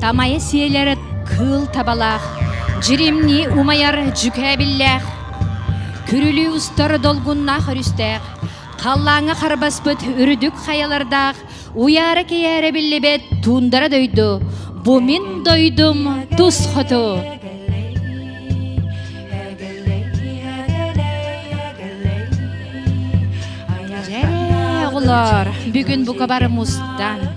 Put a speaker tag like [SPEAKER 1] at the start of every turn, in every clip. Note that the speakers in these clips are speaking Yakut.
[SPEAKER 1] Тамайа сиэлэр кыыл табалаах, дьиримнии умайар дьүкээбиллээх, күрүлүү устар долгуннаах өрүстээх, халлааҥҥа харбаспыт үрдүк хайалардаах, уйаара-кэйээрэ биллибэт туундара дойду, бу мин дойдум тус хоту. Дьэ, оҕолор, бүгүн бука бары мустан,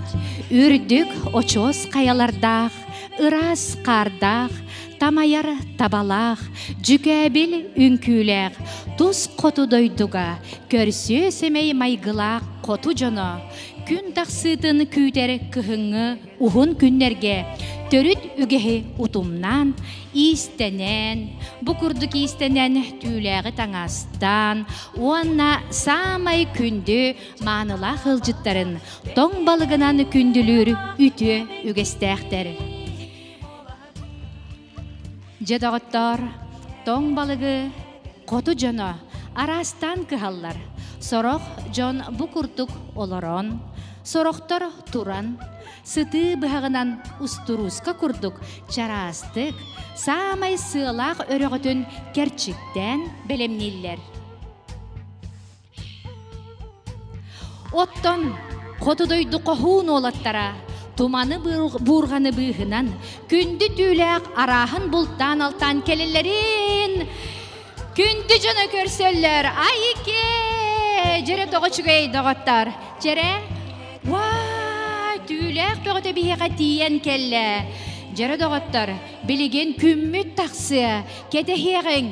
[SPEAKER 1] үрдүк очуос хайалардаах, ыраас хаардаах, тамайар табалаах, дьүкээбил үҥкүүлээх, тус хоту дойдуга көрсүө сэмэй майгылаах хоту дьоно күн тахсыытын күүтэр кыһыҥҥы уһун күннэргэ төрүт үгэһи утумнаан, иистэнэн, бу курдук иистэнэн түүлээҕи таҥастаан уонна саамай күндү маанылаах ыалдьыттарын тоҥ балыгынан күндүлүүр үтүө үгэстээхтэр. Дьэ доҕоттоор, тоҥ балыгы хоту дьоно араастаан кыһаллар. Сорох дьон бу курдук олорон, сорохтор туран, сытыы быһаҕынан устурууска курдук чараастык, саамай сыалаах өрөҕөтүн кэрчиктээн бэлэмнииллэр. Оттон хоту дойду хоһуун уолаттара туманы буурҕаны быыһынан күндү түүлээх арааһын бултаан-алтаан кэлэллэрин күндү дьоно көрсөллөр. Айыке! Дьэрэ тоҕо үчүгэй доҕоттор. Дьэрэ, уай, түүлээх бөҕөтө биһиэхэ тиийэн кэллэ. Дьэрэ доҕоттор, билигин күммүт тахсыа, кэтэһиэҕиҥ.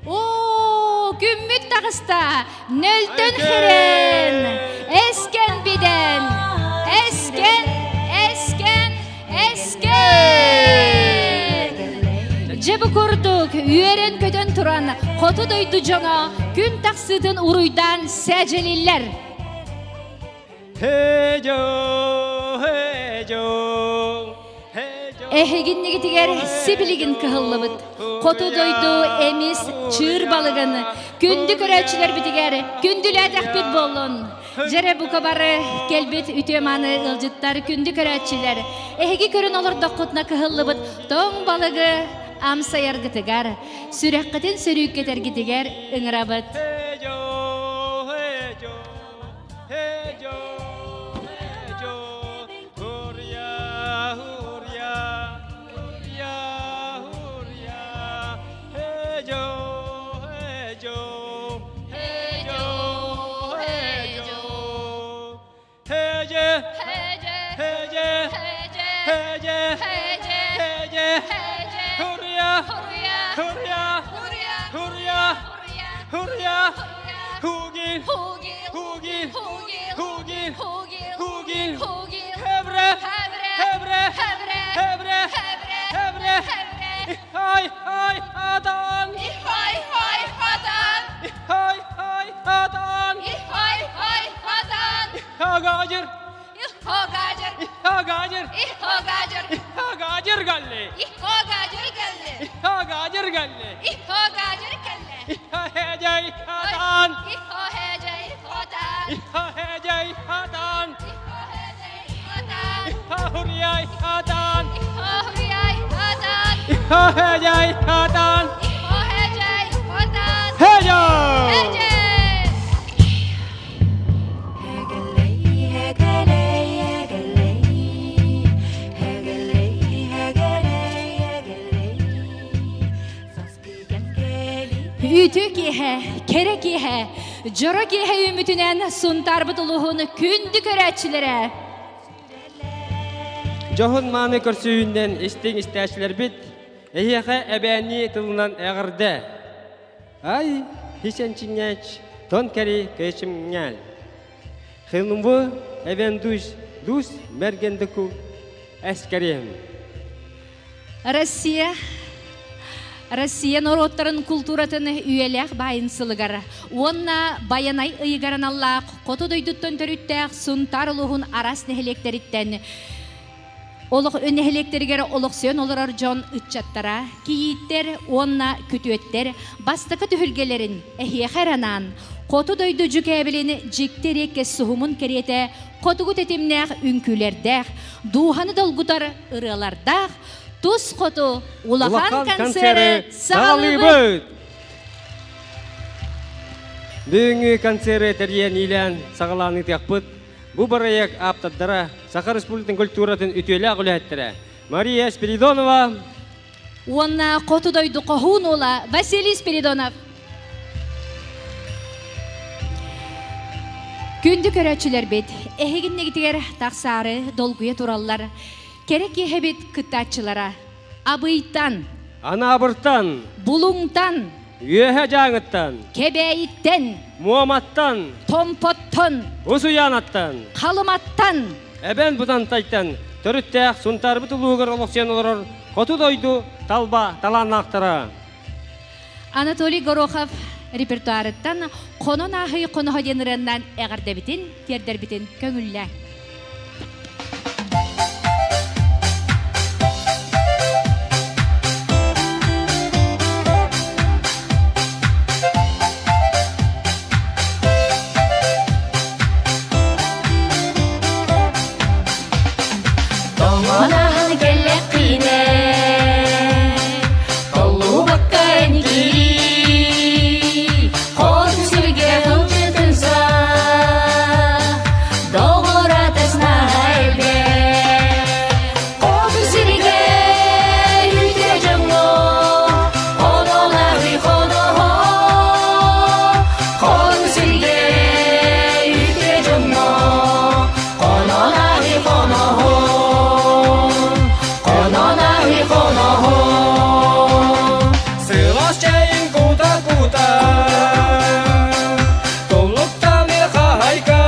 [SPEAKER 1] Оо, күммүт таҕыста, нөлтөн хирен, эскен биден, эскен, эскен, эскен! Дьэ бу курдук үөрэн-көтөн туран хоту дойду дьоно күн тахсыытын уруйдаан сээдьэлиллэр. Эһигиннигитигэр сибилигин кыһыллыбыт хоту дойду эмис чыыр балыгын күндү көрөөччүлэрбитигэр күндүлээтэхпит буоллун. Дьэрэ бука бары кэлбит үтүө-мааны ыалдьыттар, күндү көрөөччүлэр, эһиги көрөн олордоххутуна кыһыллыбыт тоҥ балыгы амсайаргытыгар, сүрэххитин сөрүүккэтэргитигэр ыҥырабыт. Үтүө киэһэ, кэрэ киэһэ, дьоро киэһэ үүммүтүнэн Сунтаарбыт улууһун күндү көрөөччүлэрэ!
[SPEAKER 2] Дьоһун мааны көрсүһүүнэн истиҥ истээччилэрбит, эһиэхэ эбээннии тылынан эҕэрдэ! Ай, хисэнчиҥҥээч, тон кэри кэчимҥээл. Хылымбы эбэн дус, дус мэргендеку эскэриэм.
[SPEAKER 1] Россия Россия норуоттарын култууратын үйэлээх баайын сылыгар уонна Байанай ыйыгар аналлаах хоту дойдуттан төрүттээх Сунтаар улууһун араас нэһилиэктэриттэн. Олох нэһилиэктэригэр олохсуйан олорор дьон ыччаттара, кийииттэр уонна күтүөттэр бастакы түһүлгэлэрин эһиэхэ эрэ анаан, хоту дойду дьүкээбилин дьикти эриэккэс суһумун кэриэтэ хотугу тэтимнээх үҥкүүлэрдээх, дууһаны долгутар ырыалардаах тус хоту улахан концеры саҕалыыбыт!
[SPEAKER 2] Бүгүҥҥү концеры тэрийэн иилээн саҕалаан ыытыахпыт. Бу бырайыак ааптардара Саха Республикатын культуратын үтүөлээх үлэһиттэрэ Мария Спиридонова
[SPEAKER 1] уонна хоту дойду хоһуун уола Василий Спиридонов. Күндү көрөөччүлэрбит, эһигиннигитигэр тахсаары долгуйа тураллар. Кэрэ киэһэбит кыттааччылара Абыйтан,
[SPEAKER 2] Анаабыртан,
[SPEAKER 1] Булуҥтан,
[SPEAKER 2] Үөһэ Дьааҥыттан,
[SPEAKER 1] Кэбээйиттэн,
[SPEAKER 2] Муоматтан,
[SPEAKER 1] Томпоттон,
[SPEAKER 2] Усуйаанаттан,
[SPEAKER 1] Халыматтан,
[SPEAKER 2] Эбэн Бутантайтан төрүттээх Сунтаарбыт улууһугар олохсуйан олорор хоту дойду талба талааннаахтара.
[SPEAKER 1] Анатолий Горохов репертуарыттан «Хонон ааһый хоноһо» диэн ырыаннан эҕэрдэбитин, тиэрдэрбитин көҥүллээ.
[SPEAKER 3] Тоҥонаһын кэллэххинэ, толлубакка эн киир, хоту сиргэ сылдьытын сах, доҕор атас элбэх. Хоту сиргэ үтүө дьоҥҥо, хонолаһый хоноһо, хоту сиргэ үтүө дьоҥҥо, хонолаһый хоноһо, хонолаһый хоноһо.
[SPEAKER 2] Сылаас чэйин кута-кута, туллуктан хаһайка.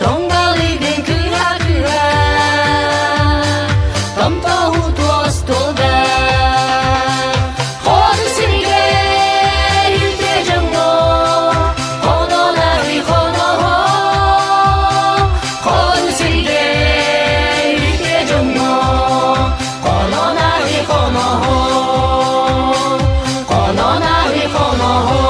[SPEAKER 3] Тоҥгалыгын кыра-кыра, томтоһу туостуга. Хоту сиргэ үтүө дьоҥҥо, хонолаһый хоноһо. Хоту сиргэ үтүө дьоҥҥо, хонолаһый хоноһо. Хонолаһый хоноһо.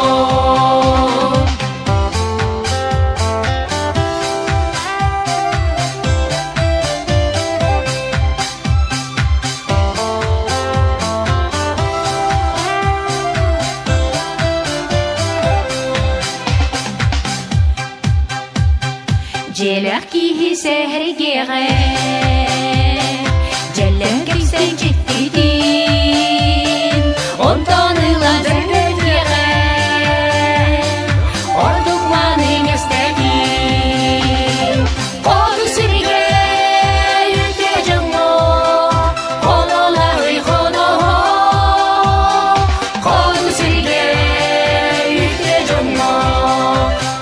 [SPEAKER 3] Дьиэлээх киһи сэһэргиэҕэ, дьэллэм кэпсэн дьиктитин, онтон ыла дьөрбөтүөҕэ, ордук маны миэстэтин. Хоту сиргэ үтүө дьоҥҥо, хонолаһый хоноһо. Хоту сиргэ үтүө дьоҥҥо,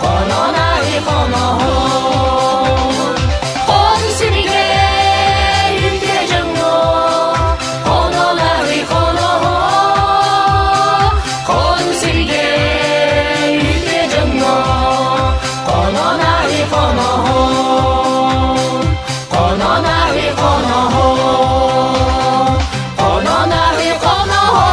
[SPEAKER 3] хонолаһый хоноһо. Хоту сиргэ үтүө дьоҥҥо, хонолаһый хоноһо. Хоту сиргэ үтүө дьоҥҥо, хонолаһый хоноһо. Хонолаһый хоноһо. Хонолаһый хоноһо.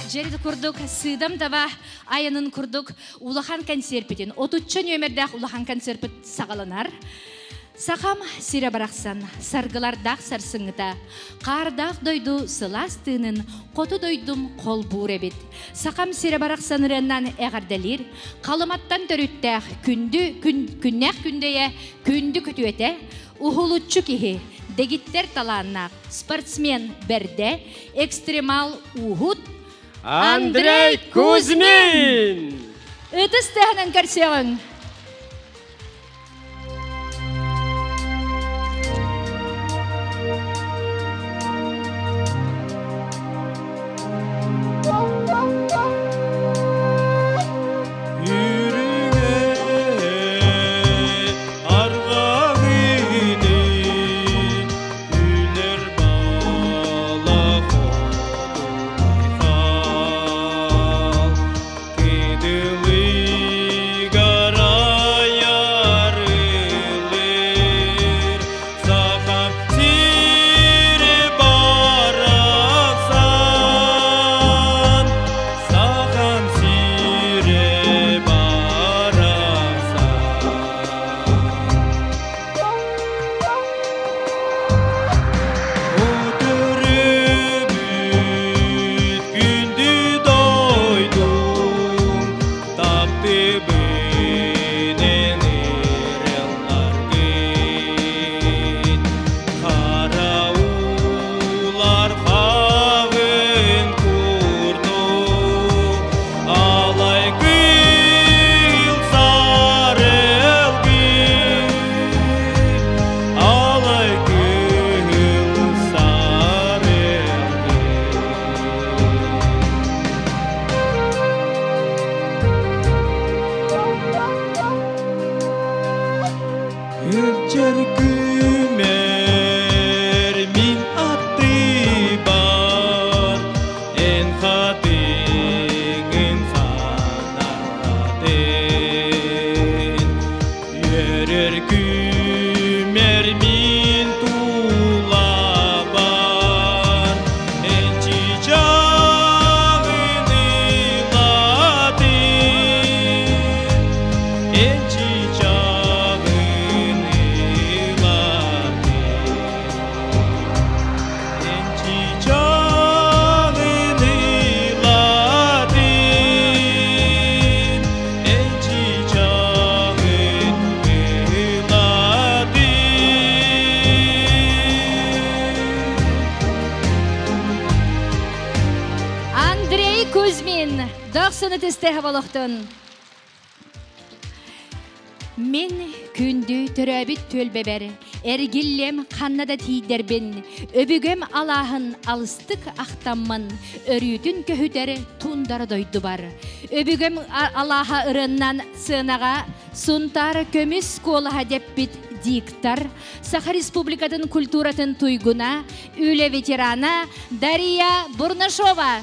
[SPEAKER 1] Дьэрит курдук сыыдам таба айанын курдук улахан концерпитин, 30 нүөмэрдээх улахан концерпит саҕаланар. Сахам сирэ барахсан, саргылардаах сарсыҥҥыта, хаардаах дойду сылаас тыынын хоту дойдум холбуур эбит. Сахам сирэ барахсан ырыаннан эҕэрдэлиир, Халыматтан төрүттээх күндү күн, күннээх күндэйэ, күндү күтүөтэ, уһулуччу киһи, дэгиттэр талааннаах, спортсмен бэрдэ, экстремал ууһут
[SPEAKER 2] Андрей Кузьмин!
[SPEAKER 1] Ытыс тыаһынан көрсүөҕүҥ!
[SPEAKER 4] Үрүҥэ арҕаҕы. Чөркүмэр мин аттыбар эн хатыҥын санаатын үөрэр күмэр мин тулабар эн чычааҕын ылатын эн чычааҕын ылатын эн чычааҕын ылатын эн чычааҕын ылатын.
[SPEAKER 1] Андрей Кузьмин, дохсун ытыстыһа болохтун. Мин күндү төрөөбүт түөлбэбэр, эргиллем ханна да тиийдэрбин, өбүгэм алааһын алыстык ахтаммын, өрүүтүн көһүтэр тундара дойдубар. Өбүгэм алааһа ырыаннан сыанаҕа Сунтаар көмүс куолаһа дэппит диктор, Саха Республикатын культуратын туйгуна, үлэ ветерана Дария Бурнашова.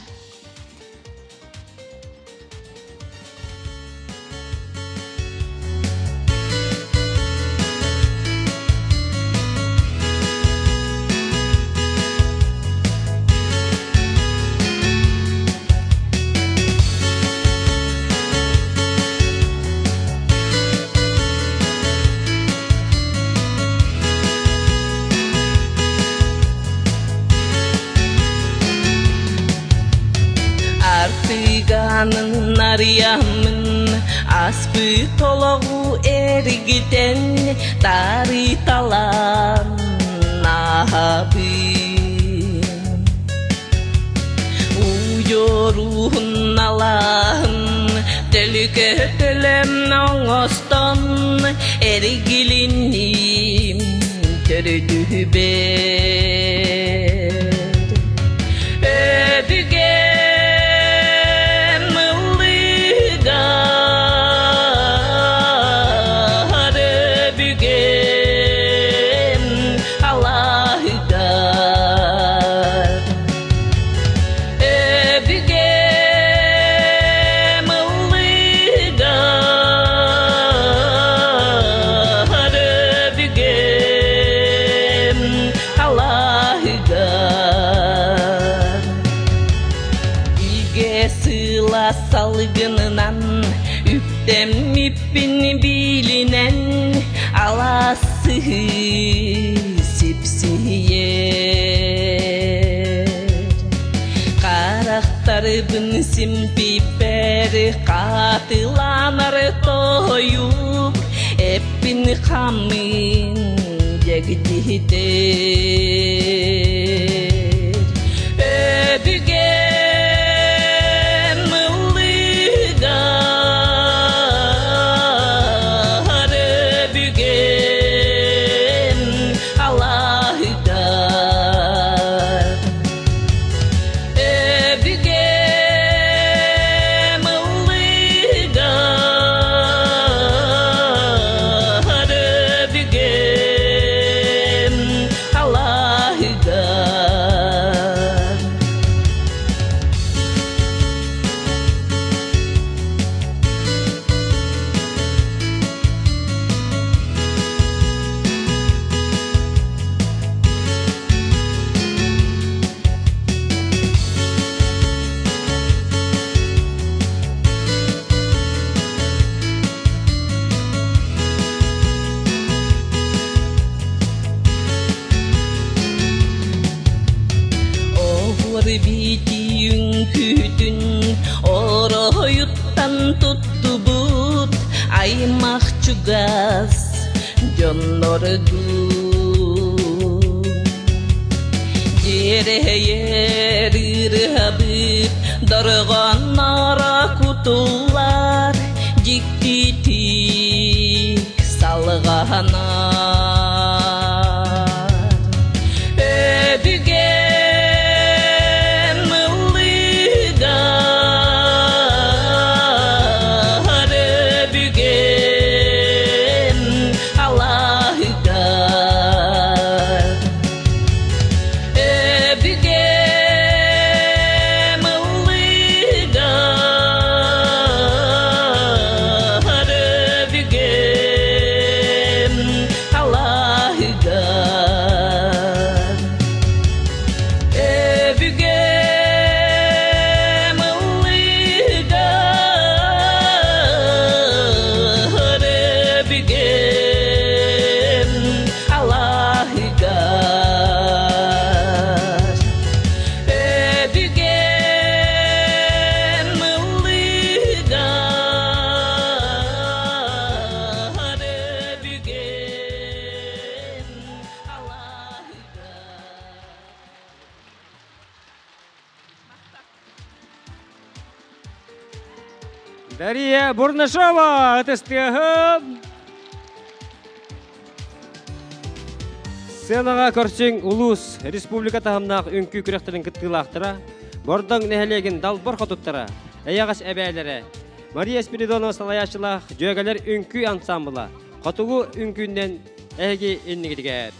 [SPEAKER 5] Артыганын арыйаммын, аспыт олоҕу эргитэн, тарыталан аһабын. Уйоруһун алаһын, төлүкө төлөм оҥостон, эргилинним төрүтүбэр. Өбүгэм ыллыгар, өбүгэм алаһыгар. Өбүгэм ыллыгар, өбүгэм алаһыгар. Илгэ сыла салгынынан, үктэммиппин билинэн, алассыһы сипсиһиер. Харахтарыбын симпиппэр хатыланар тойук, эппин хаммын дьэгдиһитэр. Өбүгэм ыллыгар, өбүгэм алаһыгар. Өбүгэм ыллыгар, өбүгэм алаһыгар. Оһуор битиюн күтүн ороһуйуттан туттубут аймах чугас дьоннордуун. Дьиэрэйэр ырыһабыт дорҕонноро кутуллар дьиктитик салҕанар. Өбүгэм ыллыгар, өбүгэм алаһыгар.
[SPEAKER 2] Дария Бурнашова ытыстыаһын. Сценаҕа көрсүҥ улуус, республика таһымнаах үҥкүү күрэхтэрин кыттыылаахтара, Бордоҥ нэһилиэгин далбар хотуттара, эйэҕэс эбээлэрэ, Мария Спиридонова салайааччылаах Дьүөгэлэр үҥкүү ансаамбыла хотугу үҥкүүнэн эһиги иннигитигэр.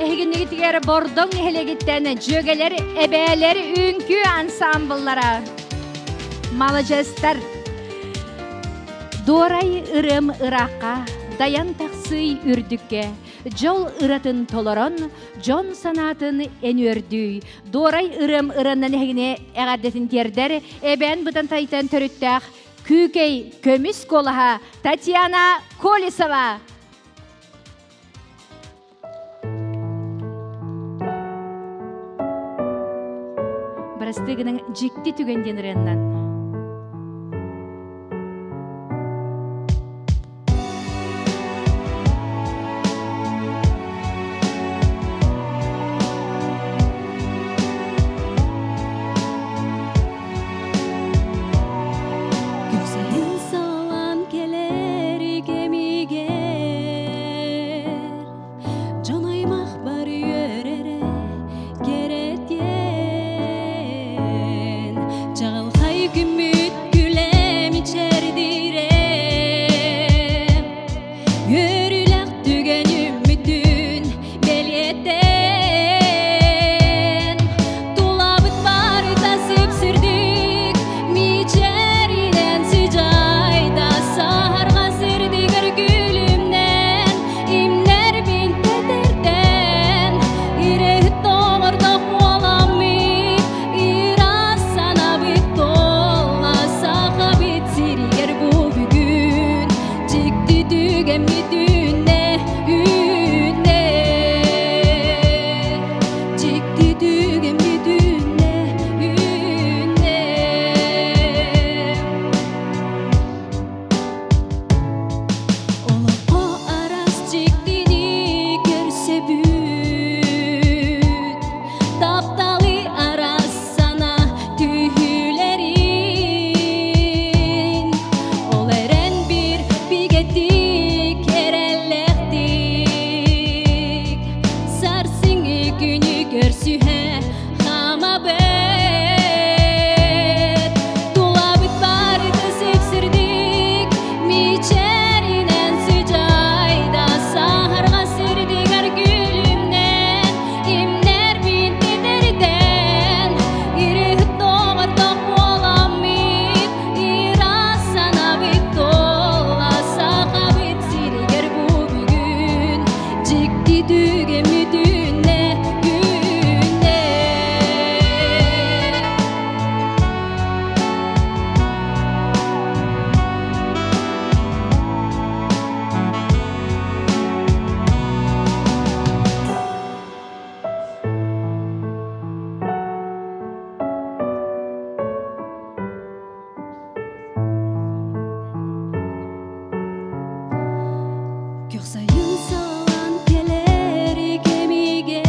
[SPEAKER 1] Эһигиннигитигэр Бордоҥ нэһилиэгиттэн дьүөгэлэр, эбээлэр үҥкүү ансаамбыллара. Маладьыастар! Дуорай ырыам ыраахха, дайан тахсыы үрдүккэ, дьол ыратын толорон, дьон санаатын эн үөрдүй. Дуорай ырыам ырыаннан эһигини эҕэрдэтин тиэрдэр, эбээн бытантайтан төрүттээх Күүкэй көмүс куолаһа Татьяна Колесова. Бырастыы гының дьикти түгэн диэн ырыаннан.
[SPEAKER 6] Күксэйин салан кэлэр кэмигэр Дьон аймах бар үөрэрэ кэрэтиэн Чаҕылхай Жикти түгемми түнне күнне. Күх сайын салан келер кемигер,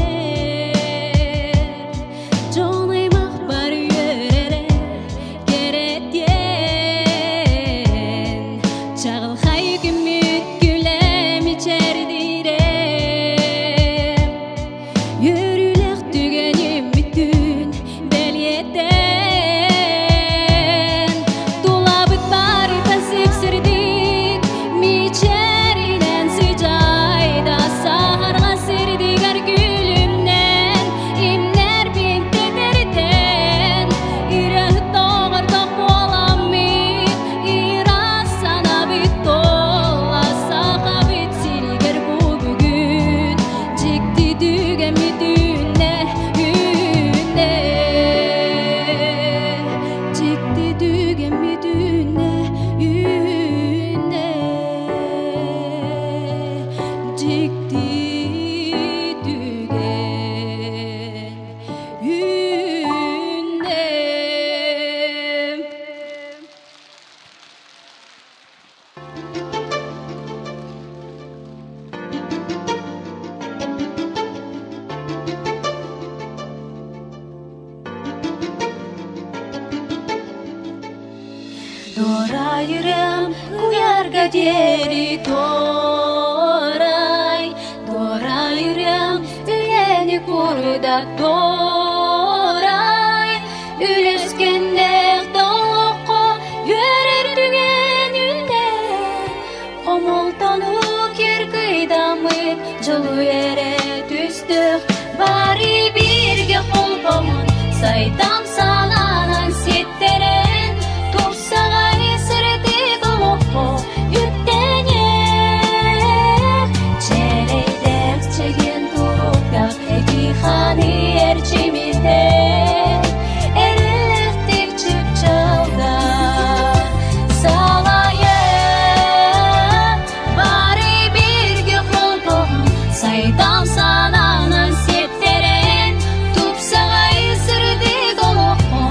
[SPEAKER 6] Жон аймақ бар үйере керетен. Чағылхай күміт күлем ичердирем, Йөрүлек түгеним бүтүн белиетен. Тулабыт барыта сипсирдик, Мичеринен сыжайда сахарға сирдигер күлүмнен, Имнер бинтетерден, Ирэх тоғыр тоқ боламмит, Ирас санабит тола сахабит сиригер бу бүгүн, Жикти түгемми түнне үнне. Жикти түгемми түнне үнне. Жикти түген үнне. Дорайырым куярга дери торай, Дорайырым үйени курда торай, Үлескендек толоққа йөрер түген үнне, Комолтону кир кыйдамыт жылу эре түстүк, Бары бирге холбомун сайтам сананан сеттерен, Тупсагай сыртык олокко үктенек, Черейдек чеген туруктак эки ханы эрчимитен, Эрелектик чыпчалда салайын, Бары бирге холбомун сайтам сананан сеттерен, Тупсагай сыртык олокко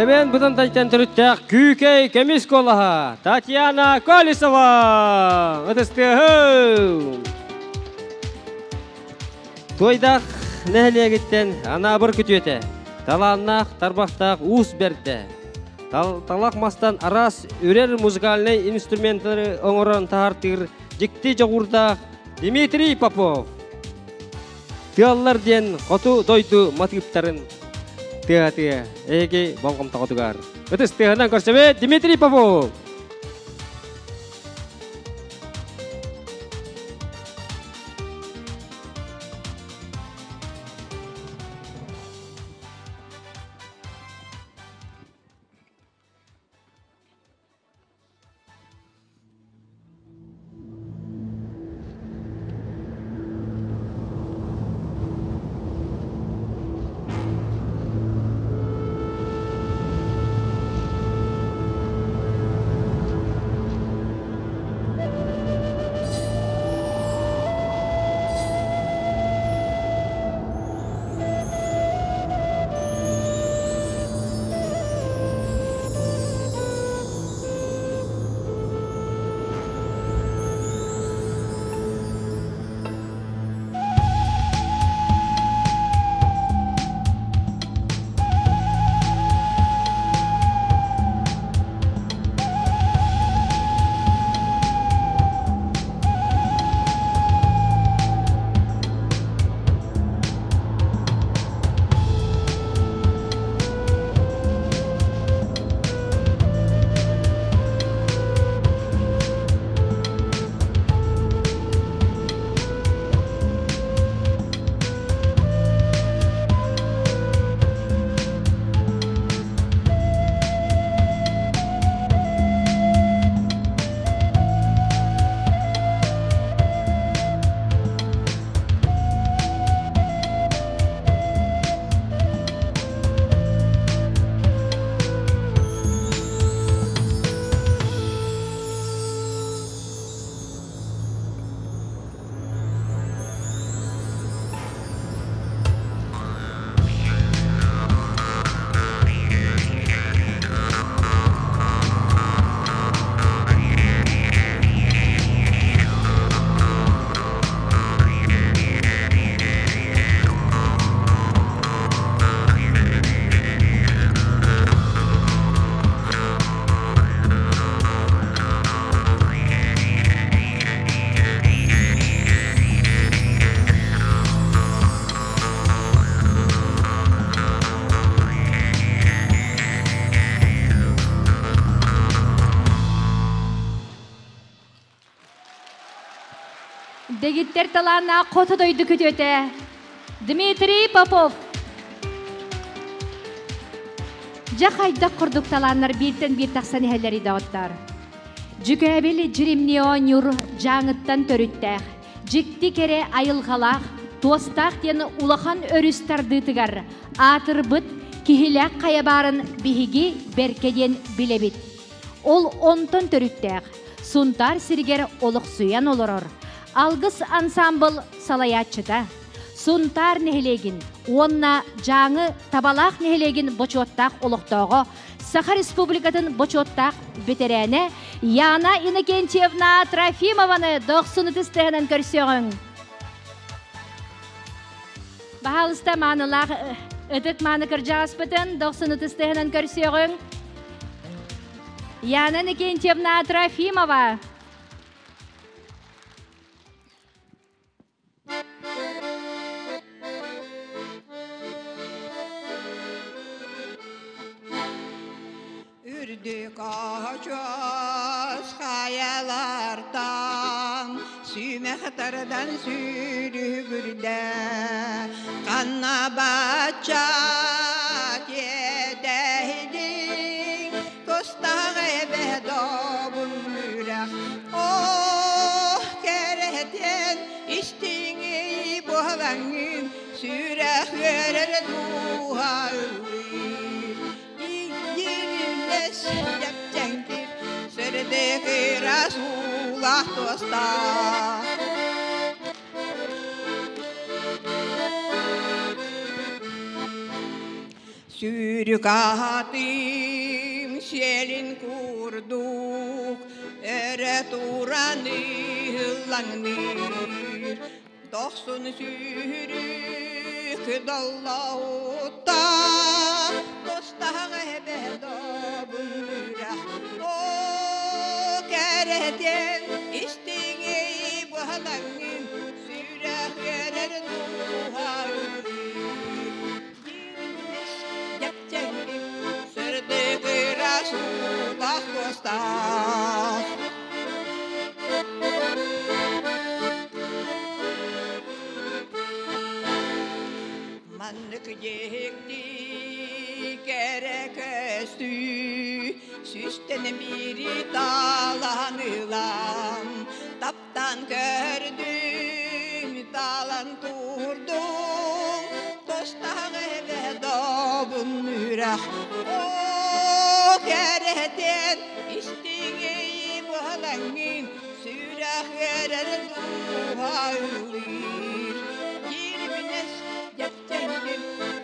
[SPEAKER 2] Эбээн Бытантайтан төрүттээх Күүкэй көмүс куолаһа Татьяна Колесова! Ытыстыаһы! Туойдаах нэһилиэгиттэн Анаабыр күтүөтэ, талааннаах, тарбахтаах уус бэрдэ. Талах мастан араас үрэр музыкальнай инструменттары оҥорон таһаартыыр дьикти дьоҕурдаах Дмитрий Попов. Тыаллар диэн хоту дойду матыыптарын тыа-тыа эһиги болҕомтоҕутугар. Ытыс тыаһынан көрсөбүт Дмитрий Попов!
[SPEAKER 1] Дэгиттэр талааннаах хоту дойду күтүөтэ Дмитрий Попов. Дьэ хайдах курдук талааннар бииртэн биир тахсан иһэллэр доҕоттор. Дьүкээбил дьиримни оонньуур дьааҥыттан төрүттээх, дьикти кэрэ айылҕалаах, туостаах диэн улахан өрүс тардыытыгар аатырбыт киһилээх хайа баарын биһиги бэркэ диэн билэбит. Ол онтон төрүттээх, Сунтаар сиригэр олохсуйан олорор Алгыс ансаамбыл салайааччыта, Сунтаар нэһилиэгин уонна Дьааҥы Табалаах нэһилиэгин бочуоттаах олохтооҕо, Саха Республикатын бочуоттаах бэтэрээнэ Яна Иннокентьевна Трофимованы дохсун ытыс тыаһынан көрсүөҕүҥ. Баһаалыста маанылаах ытык мааны кырдьаҕаспытын дохсун ытыс тыаһынан көрсүөҕүҥ. Яна Никентьевна Трофимова.
[SPEAKER 7] Үрдүк оһочуос хайалартан сүүмэхтардан сүүрүгүрдэ ханна бачча тиэтэһидиҥ тустаах эбэ добун үрэх Ох кэрэтиэн истиҥий буолаҥҥын сүрэх үөрэр дууһа ыллыыр Дьирилэс дьэпчэҥкир сырдык ыраас уулаах туостаах Сүүрүк аатым сиэлин курдук өрө туран ыллаҥныыр. Дохсун сүүрүк доллоһутта тустаах эбэ добун үрэх. Оо, кэрэтиэн истиҥий буолаҥҥын сүрэх үөрэр дууһа ыллыыр. Дьиримнэс дьэпчэҥкир сырдык ыраас уулаах туостаах. Маннык дьикти кэрэ көстүү сүүстэн биири талан ылан таптаан көрдүм, талан турдум тустаах эбэ добун үрэх. Оо, кэрэтиэн истиҥий буолаҥҥын сүрэх үөрэр дууһа ыллыыр. Дьиримнэс дьэпчэҥкир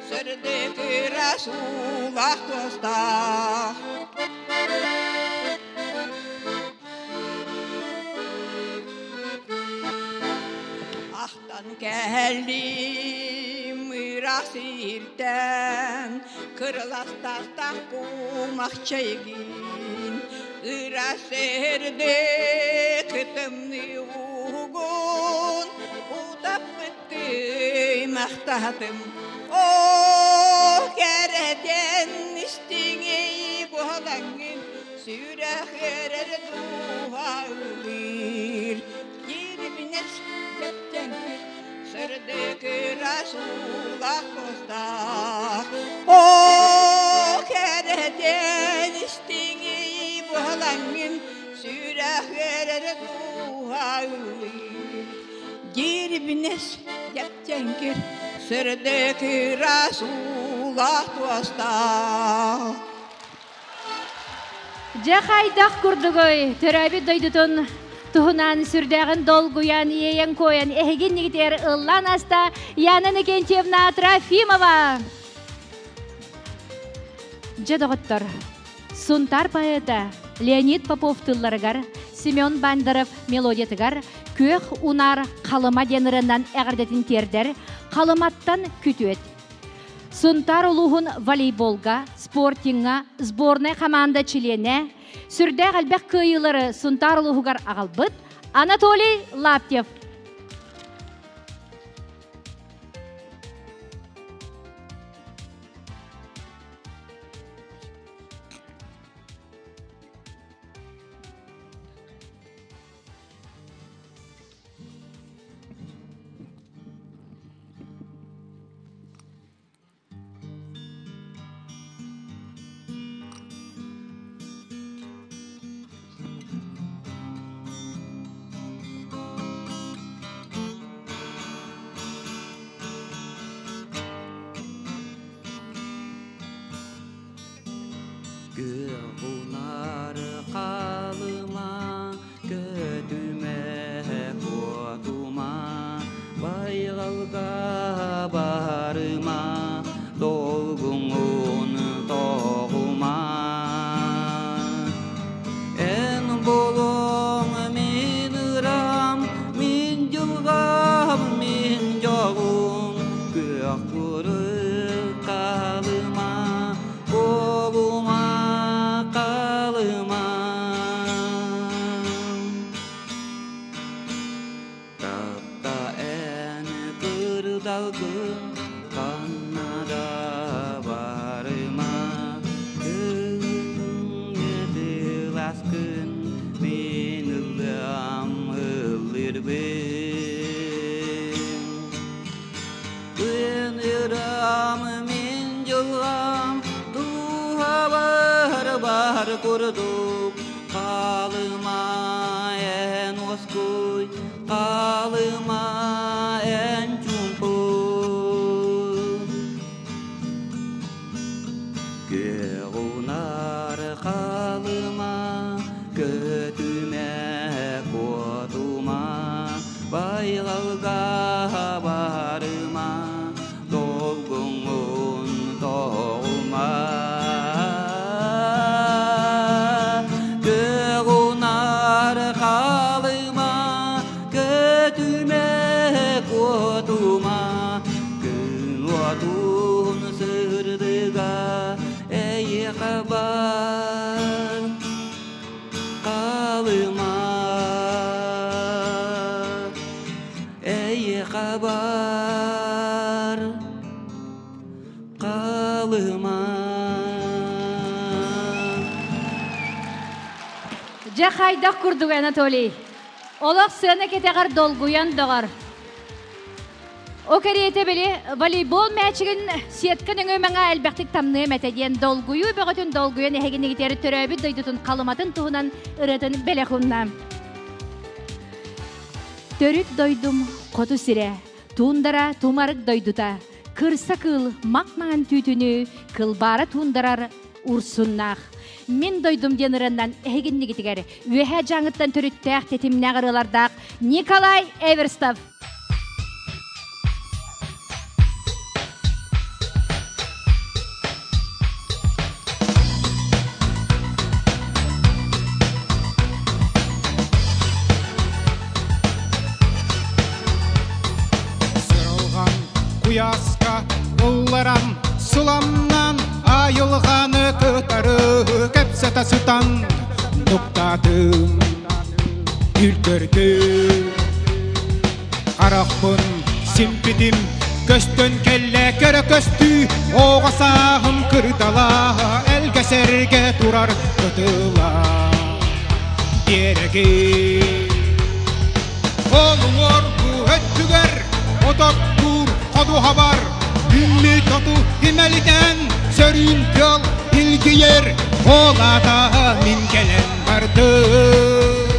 [SPEAKER 7] сырдык ыраас уулаах туостаах. Ахтан кэллим ыраах сиртэн кырыластаахтаах кумах чэйгин ыраас сирдик тымныы уугун утаппыттыы махтаатым. Оо, кэрэтэн истиҥий буолаҥҥын сүрэх эрэр дууһа ыллыыр. Дьиримнэс дьэпчэҥкир сырдык ыраас уулаах туостаах. Оо, кэрэтэн истиҥий буолаҥҥын сүрэх эрэр дууһа ыллыыр. Дьиримнэс дьэпчэҥкир сырдык ыраас уулаах туостаах.
[SPEAKER 1] Дьэ хайдах курдугуй төрөөбүт дойдутун туһунан сүрдээҕин долгуйан, иэйэн куойан эһигин нигитер ыллаан аста Яна Иннокентьевна Трофимова. Дьэ доҕоттор, Сунтаар поэта Леонид Попов тылларыгар, Семен Бандеров мелодиятыгар «Күөх унаар Халыма» диэн ырыанан эҕэрдэтин тиэрдэр Халыматтан күтүөт. Сунтаар улууһун волейболга, спортиҥҥа сборнай команда чилиэнэ, сүрдээх элбэх кыайыылары Сунтаар улууһугар аҕалбыт Анатолий Лаптев.
[SPEAKER 4] Күөх унаар халыма, көтүмэ куотума, байҕалга барыма, долгуҥун тоҕума. Эн буолуоҥ мин ырам, мин дьылҕам, мин дьолум, күөх курuk халыма, буолума халыма. Таптаа эн кырдалгын, ханна да барыма, күҥҥэ тыласкын, мин ыллыам ыллыырбын. Эн ырам мин дьылҕам, дууһабар бар курдук, халыма эн уоскуй, халыма эн чуумпу. Күөх унаар халыма, көтүмэ куотума, байҕалга барыма, долгуҥун тоҕума. Халыма.
[SPEAKER 1] Дьэ хайдах курдук Анатолий. Олох сыана кэтэҕэр долгуйан доҕор. О кэриэтэ били волейбол мээчигин сетка нөҥүө мэҥэ элбэхтик тамныам этэ диэн долгуйуу бөҕөтүн долгуйан эһигинигитэр төрөөбүт дойдутун халыматын туһунан ырыатын бэлэх уунна. Төрүт дойдум хоту сирэ, туундара тумарык дойдута, кырса кыыл мак-маҥан түүтүнүү кылбаара туундарар урсуннаах. Мин дойдум диэн ырыаннан эһигиннигитигэр Үөһээ Дьааҥыттан төрүттээх тэтимнээх ырыалардаах Николай Эверстов.
[SPEAKER 8] Сырылҕан куйааска ылларан, сыламнан, айылҕаны кытары кэпсэтэ сытан нуктаатым, үлгэрдим. Харахпын симпитим, көстөн кэллэ көрө көстүү, оҕо сааһым кырдала, элгэ сэргэ турар кытыла. Биэрэги Олуҥор бу өттүгэр ототтуур ходуһабар Үммүт оту имэлитэн сөрүүн тыал илгийэр Ол аата мин кэлэн бардым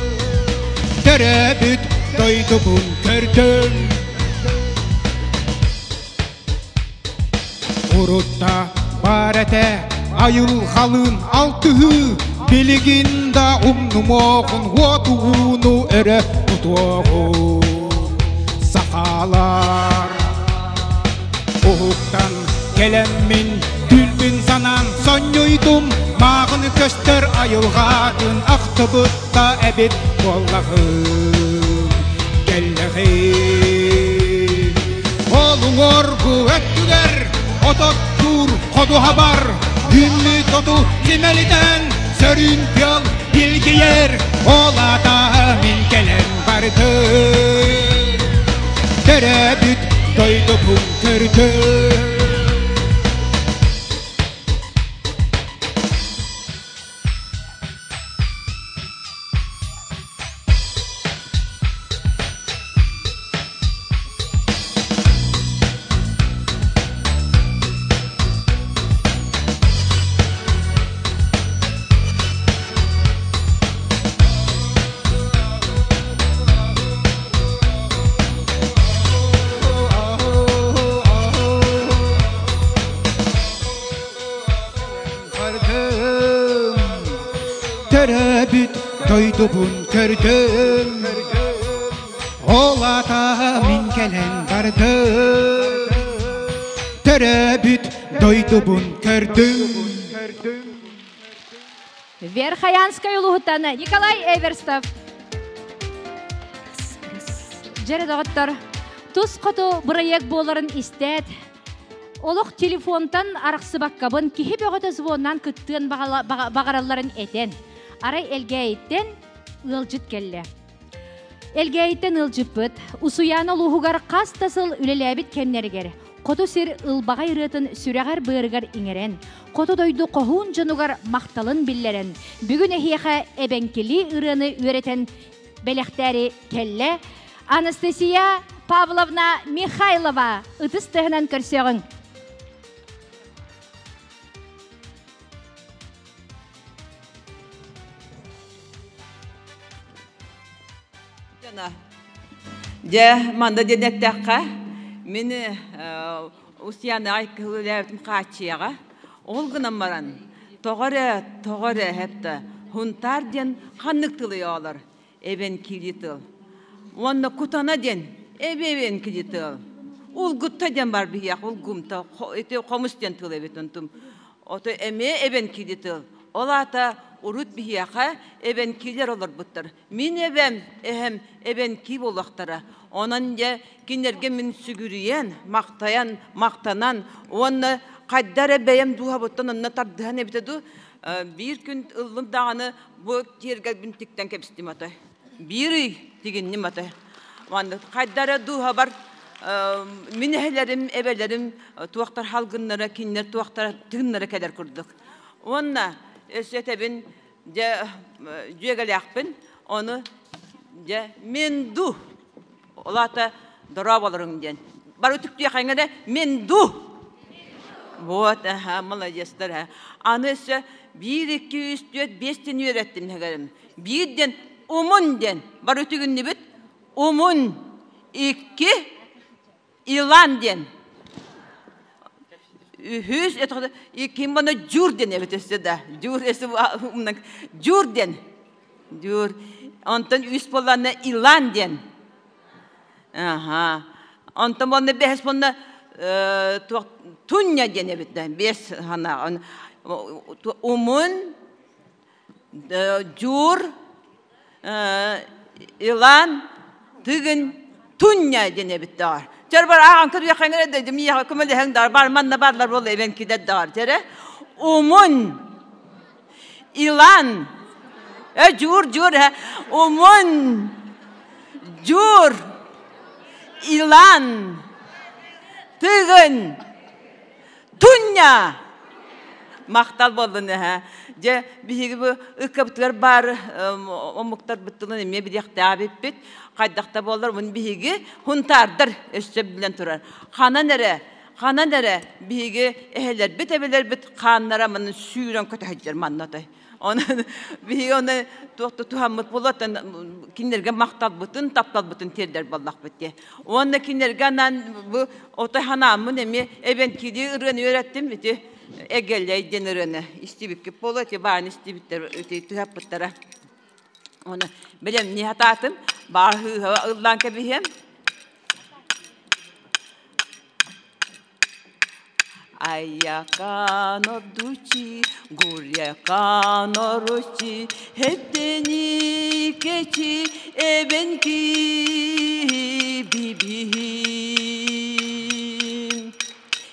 [SPEAKER 8] Төрөөбүт дойдубун көрдүм Урутта баар этэ айылҕалыын алтыһыы Билигин да умнумуоҕун уоту ууну өрө тутуоҕун Сахалар Уһуктан кэлэммин түүлбүн санаан сонньуйдум Мааҕын көстөр айылҕатын ахтыбыт да эбит буоллаҕым Кэллэҕим Ол уҥуоргу өттүгэр ототтуур ходуһабар Күммүт оту симэлитэн сөрүүн тыал илгийэр Ол аата мин кэлэн бардым Төрөөбүт дойдубун көрдүм Бардым, төрөөбүт дойдубун көрдүм. Ол аата мин кэлэн бардым. Төрөөбүт дойдубун көрдүм.
[SPEAKER 1] Верхоянскай улууһуттан Николай Эверстов. Дьэрэ доҕоттор, тус хоту бырайыак буоларын истээт, Олох телефонтан арахсыбаккабын киһи бөҕөтө звоннаан кыттыан баҕаралларын этэн, арай Элгээйиттэн ыалдьыт кэллэ. Элгээйиттэн ыалдьыппыт Усуйаана улууһугар хас да сыл үлэлээбит кэмнэригэр хоту сир ылбаҕай ырыатын сүрэҕэр-быарыгар иҥэрэн, хоту дойду хоһуун дьонугар махталын биллэрэн, бүгүн эһиэхэ эбэҥкилии ырыаны үөрэтэн бэлэхтээри кэллэ Анастасия Павловна Михайлова ытыс тыаһынан көрсөҕүҥ.
[SPEAKER 7] Дьэ, манна диэн эттэххэ, мин Устьянаҕа кыһыл үлээбитим хааччыйаҕа. Ол гынан баран, тоҕо эрэ, тоҕо эрэ эһэптэ, Хунтаар диэн ханнык тылы оҕолор эбэҥкилии тыл. Уонна кутана диэн эбэҥкилии тыл. Улгутта диэн бар биһиэх улгумта ити хомус диэн тыл эбит онтум. Ото эмиэ эбэҥкилии тыл. Ол аата урут биһиэхэ эбэҥкилэр олорбуттар. Мин эбэм, эһэм эбэҥки буолуохтара. Онон дьэ кинилэргэ мин сүгүрүйэн, махтайан, махтанан уонна хайда эрэ бэйэм дууһабыттан онно тардыһан эбитэ дуу биир күн ыллым даҕаны бу тиэргэлбин тиктэн кэбистим ата. Биир ый тигинним ата. Маннык хайда эрэ дууһабар Мин эһэлэрим, эбэлэрим туохтар халгыннара, кинилэр туохтар тыыннара кэлэр курдук. Уонна өссө этэбин, дьэ дьүөгэлээхпин, ону дьэ минду Ол аата дорооболоруҥ диэн. Бары үтүктүөххэҥ эрэ минду. Вот, аха, молодецтар, а. Аны өссө биир, икки, үс, түөрт, биэс диэн үөрэттим эһэгэлэрим. Биир диэн умун диэн. Бары үтүгүннүбүт. Умун. Икки Илан диэн. Үһүс, ким бана Дьур диэн эбит өссө да. Дьур, өссө Дьур диэн. Дьур. Онтон үс буоллаҕына Илан диэн. Аха. Онтон буолна бэһис буолна Тунья диэн эбит да. Бес хана. Умун, Дьур, Илан, Тыгын, Тунья диэн эбит даҕар. Чэр бар ааҕан көрүөххэ эрэ да миэхэ көмөлөһөҥ даҕар бар манна баарлар буолла эбэн кидэр даҕар чэрэ. Умун, Илан, Дьуур, Дьуур, Умун, Дьуур, Илан, Тыгын, Тунья! Махтал буоллун эһэ. Дьэ, биһиги бу ыккабытыгар баар омуктарбыттылын эмиэ билиэхтээбиппит. Хайдах да буоллар, мун биһиги хунтаардар өссө билэн турар. Ханан эрэ, ханан эрэ биһиги эһэлэрбит, эбэлэрбит хааннара манна сүүрэн көтөһүддэр манна отой. Онон биһиги оны туох да туһаммыт буолуоттан кинилэргэ махталбытын, тапталбытын тиэрдэр буоллахпыт дии. Уонна кинилэргэ анаан бу отой ханааммын эмиэ эбэнкилии ырыаны үөрэттим ити Эгэлэй диэн ырыаны истибиккит буолуо ити бааны истибиттэр ити түһэппиттэрэ. Оны бэлэмнии хатаатым, баар хыыһа ыллаан кэбиһиэм. Айакано дучи, гурьякано ручи, хеттени кечи, эбенки бибихим.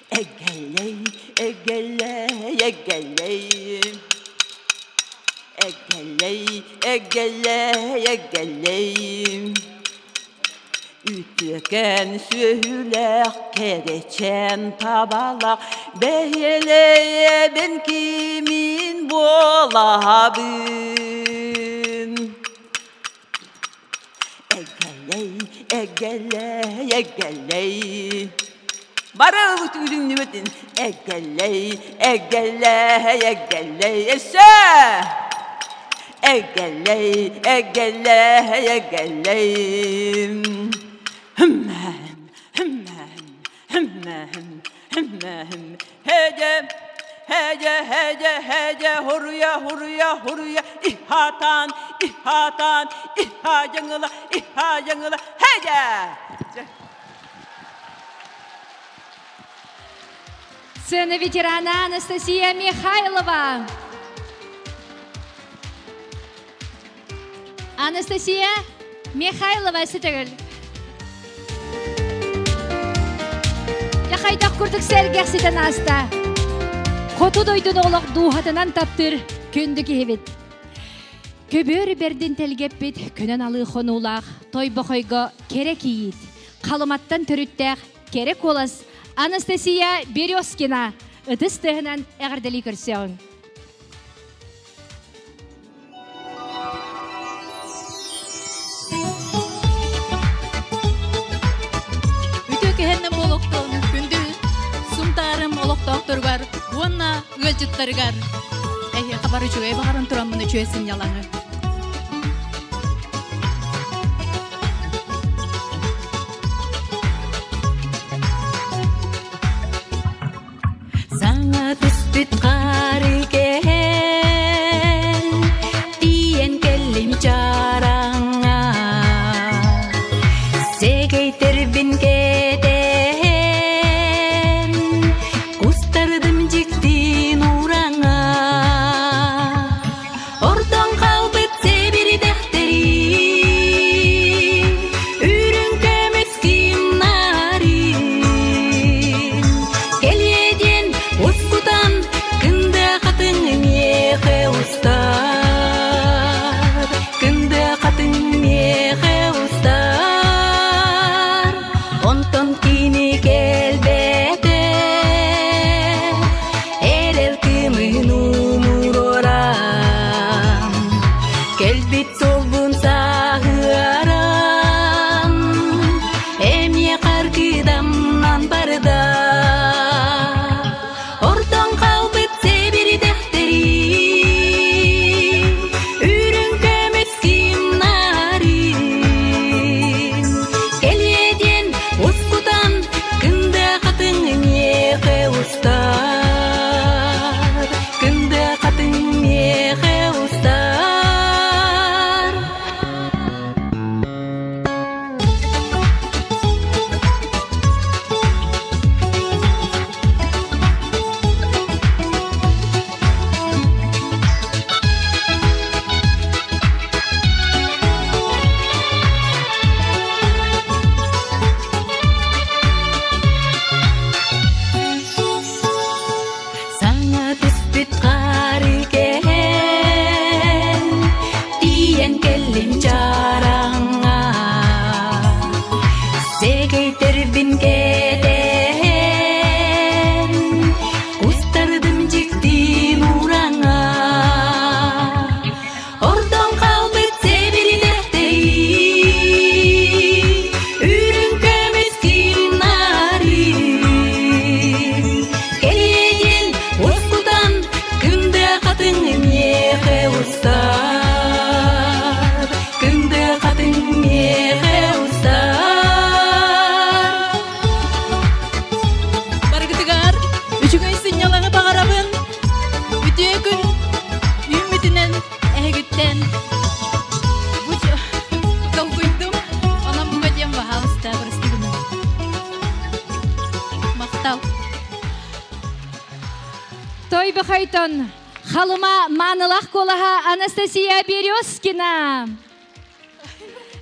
[SPEAKER 7] Эгелей, эгелей, эгелей. Эгелей, эгелей, эгелей. Үтүөкэн сүөһүлээх, кэрэчээн табалаах, бэйэлэйэбин кимин буолабын. Эгэлэй, эгэлэй, эгэлэй. Бары үтүгүннүбүтүн эгэлэй, эгэлэй, эгэлэй, өссө! Эгэлэй, эгэлэй, эгэлэй. Hüm-hem, hüm-hem, hüm-hem, hüm-hem. Hece, hece, hece, hece, huruya, huruya, huruya, ihatan, ihatan, iha jangıla, iha jangıla, hece!
[SPEAKER 1] Сцена ветерана Анастасия Михайлова. Анастасия Михайлова ситэгэл. Хайдах курдук сэргэх ситэн ааста. Хоту дойдуну олох дууһатынан таптыыр күндү киһибит. Көбүөр бэрдин тэлгэппит көнөн алыы хонуулаах тойбохойго кэрэ кийиит, халыматтан төрүттээх кэрэ куолас Анастасия Березкина ытыс тыаһынан эҕэрдэлии көрсөҕүҥ.
[SPEAKER 9] Үтүө кэһэннэ буолуохтун күндү Сунтаарым олохтоохторугар уонна ыалдьыттарыгар эһиэхэ бары үчүгэй баҕаран тураммын үчүгэй сынньалаҥы.
[SPEAKER 6] Саҥа түспүт хаары кэһэн, тиийэн кэллим чараҥҥа. Сэгэйтэрбин кэтэһэн, кустардым дьиктин уураҥа. Ортон хаалбыт
[SPEAKER 1] Тойбохойтон Халыма маанылаах куолаһа Анастасия Березкина.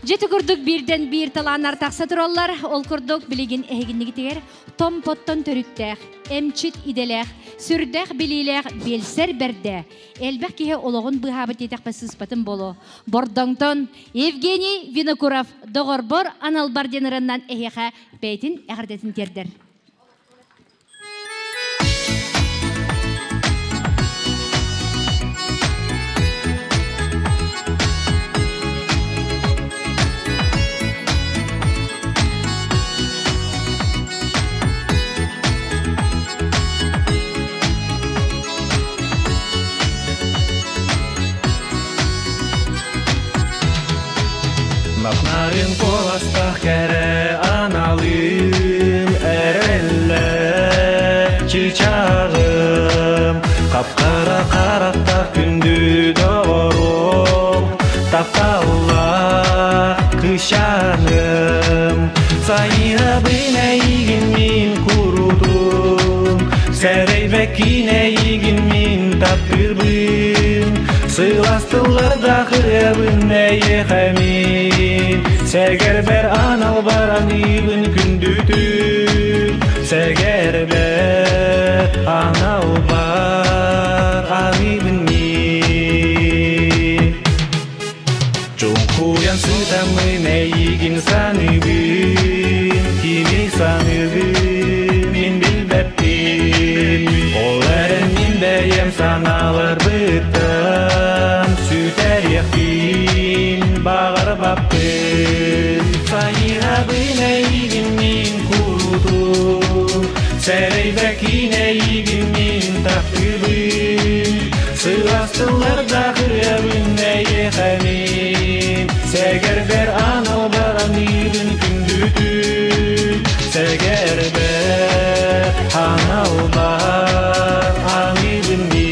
[SPEAKER 1] Дьити курдук биирдэн биир талааннар тахса тураллар. Ол курдук билигин эһигиннигитигэр томпоттон төрүттээх, эмчит идэлээх, сүрдээх билиилээх биэлсэр бэрдэ. Элбэх киһи олоҕун быыһаабыт диэтэхпэ сыыспатым боло. Бордоҥтон Евгений Винокуров доҕорбор аналбар диэн ырыаннан эһиэхэ бэйэтин эҕэрдэтин тиэрдэр.
[SPEAKER 10] Нарын куоластаах кэрэ аналым эрэллэ чычааҕым хап-хара харахтаах күндү доҕорум тапталлаах кыысчааным сайыһабын эйигин мин курутун сэрэйбэккин эйигин мин таптыырбын сылаас тыллардаах ырыабын эйиэхэ мин сэгэрбэр анал бараныыбын күндүтүн сэгэрбэр анал бар аныыбын мин Чуҥкуйан сытаммын эйигин саныыбын, кими саныыбын мин билбэппин. Ол эрэн мин бэйэм санааларбыттан сүтэриэхпин баҕарбаппын. Сайыһабын эйигин мин курутун, сэрэйбэккин эйигин мин таптыыбын. Сылаас тыллардаах ырыабын эйиэхэ мин Сэгэрбэр анал бараныыбын күндүтүн Сэгэрбэр анал бар аныыбын мин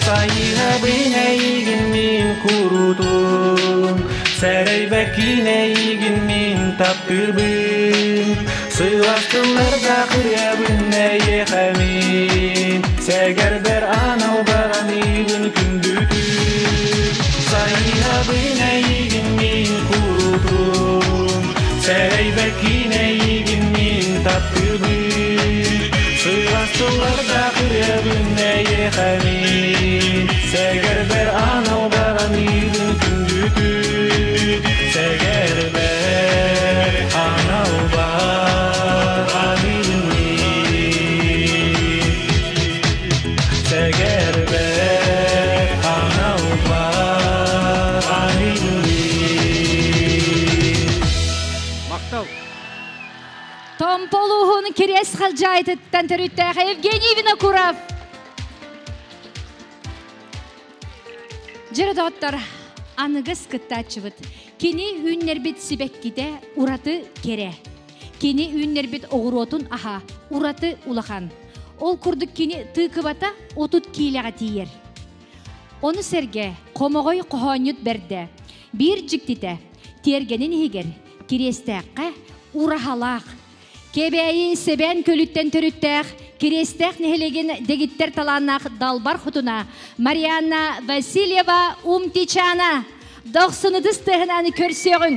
[SPEAKER 10] Сайыһабын эйигин мин курутун, сэрэйбэккин эйигин мин таптыырбын. Сылаас тыллардаах ырыабын эйиэхэ мин, сэгэрбэр анал бараныыбын күндүтүн. Сайыһабын эйигин мин курутун, сэрэйбэккин эйигин мин таптыырбын. Сылаас тыллардаах ырыабын эйиэхэ мин, сэгэрбэр анал бараныыбын күндүтүн. Сэгэрбэр анал бар аныыбын мин. Сэгэрбэр анал бар аныыбын мин.
[SPEAKER 2] Махтал.
[SPEAKER 1] Томполуһун кириэс халдьаайытыттан төрүттээх Евгений Винокуров. Дьэрэ доҕоттор, аныгыс кыттааччыбыт. Кини үүннэрбит сибэккитэ ураты кэрэ. Кини үүннэрбит оҕуруотун аһа ураты улахан. Ол курдук кини тыыкыбата 30 киилэҕэ тиийэр. Ону сэргэ хомоҕой хоһоонньут бэрдэ. Биир дьиктитэ, тиэргэнин иһигэр Кириэстээххэ ураһалаах. Кэбээйи Сэбээн көлүттэн төрүттээх Кириэстээх нэһилиэгин дэгиттэр талааннаах далбар хотуна Марианна Васильева Умтичана дохсунутус тыаһынан көрсүөҕүҥ.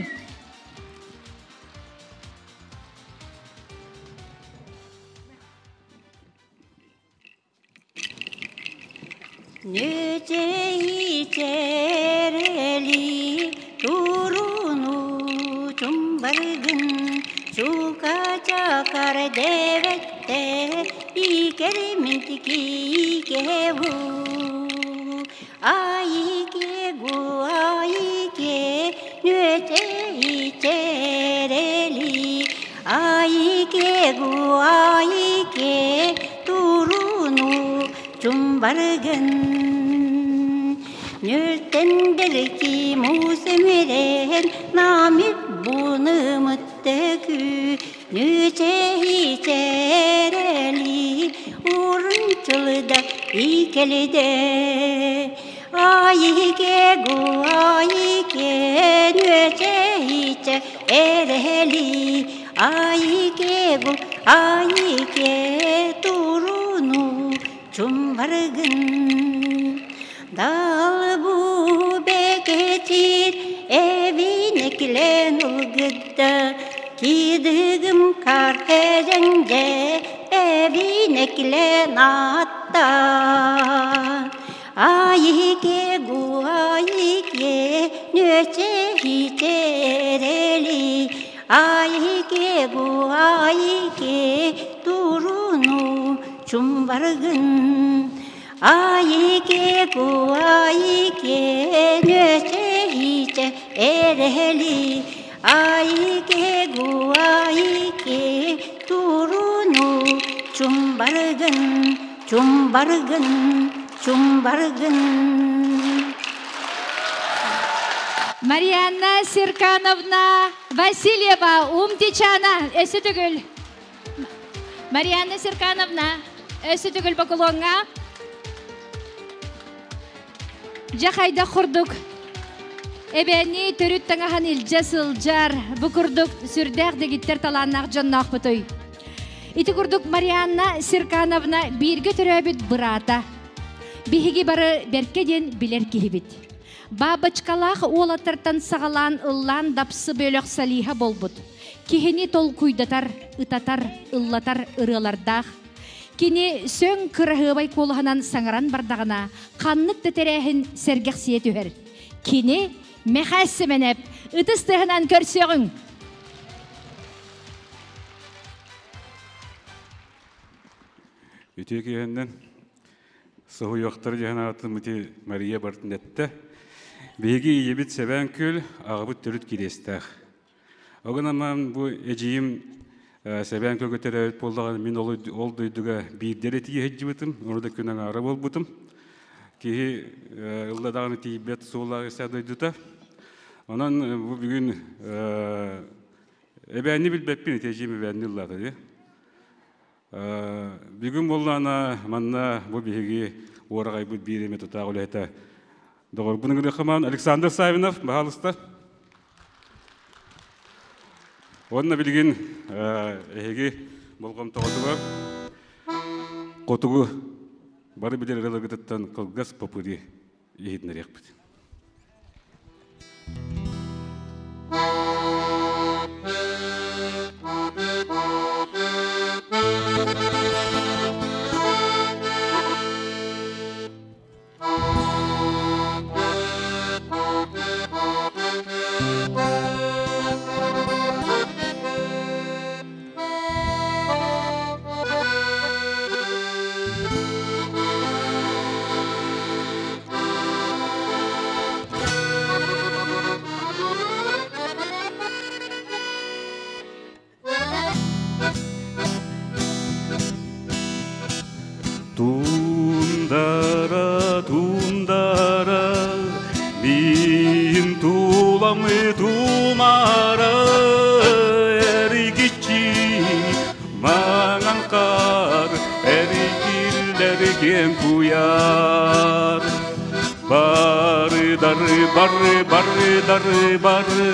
[SPEAKER 11] Нүчэйичэрели туруну чумбаргын чука чакар дэвэтте икериминтики икеву айике гу айике нүчэйичэрели айике гу айике туруну чумбаргын Нүлтендерки мусемерен намип бунымыттекү. Нүчэһичэрели урунчылда икелиде Айыке гуайыке нүчэһичэ эрели Айыке гу айыке туруну чумбаргын Дал бу бекетир эвинеклен улгытта Кидыгым кар эженге эвинеклен атта Айыке гуайыке нүче хичерели Айыке гуайыке туруну чумбаргын Айыке гуайыке нүче хиче эрели Айыке гуайыке туруну чумбаргын чумбаргын чумбаргын
[SPEAKER 1] Марианна Серкановна Васильева, Умтичана, Өсүтүгүл. Марианна Серкановна, Өсүтүгүл Бакулонга. Жахайда курдук. Эбени төрүт таңахан илжа сылжар, бу курдук сүрдээх дегиттер талааннаах дьонноох бутой. Ити курдук Марианна Серкановна бииргэ төрөөбүт быраата. Биһиги бары бэркэ диэн билэр киһибит. Бабочкалаах уолаттартан саҕалаан ыллаан дапсы бөлөх солиһа буолбут. Киһини толкуйдатар, ытатар, ыллатар ырыалардаах. Кини сөҥ кыраһыабай куолаһынан саҥаран бардаҕына, ханнык да тэрээһин сэргэхсийэ түһэр. Кини Мэхээс Сэмэнэп ытыс тыаһынан көрсүөҕүҥ!
[SPEAKER 12] Үтүө киэһэннэн соһуйуохтар дьаһан аатым ити Мария бартын эттэ. Биһиги ийэбит Сэбээн Күөл, аҕабыт төрүт кириэстээх. Огон бу эдьиийим Сэбээн Күөлгэ төрөөбүт буоллаҕына, мин ол дойдуга биирдэ эрэ тиийэ сылдьыбытым, ону да күн аҥаара буолбутум. Киһи ылла даҕаны тиийбэт суоллаах исэ дойдута. Онон бу бүгүн эбээнни билбэппин, ити эдьиийим эбээнни ыллаата дии. Бүгүн буоллаана манна бу биһиги уораҕайбыт биир эмэ тутаах үлэһитэ доҕорбун ыҥырыаххамаан Александр Савинов, баһаалыста. Уонна билигин эһиги болҕомтоҕутугар хотугу бары билэр ыраларгытыттан кылгас попури иһитинэриэхпит. Тундара, тундара, мин туламы тумара, эргиччи маҥан хаар, эргиллэрген куйаар. Бары дары бары бары дары бары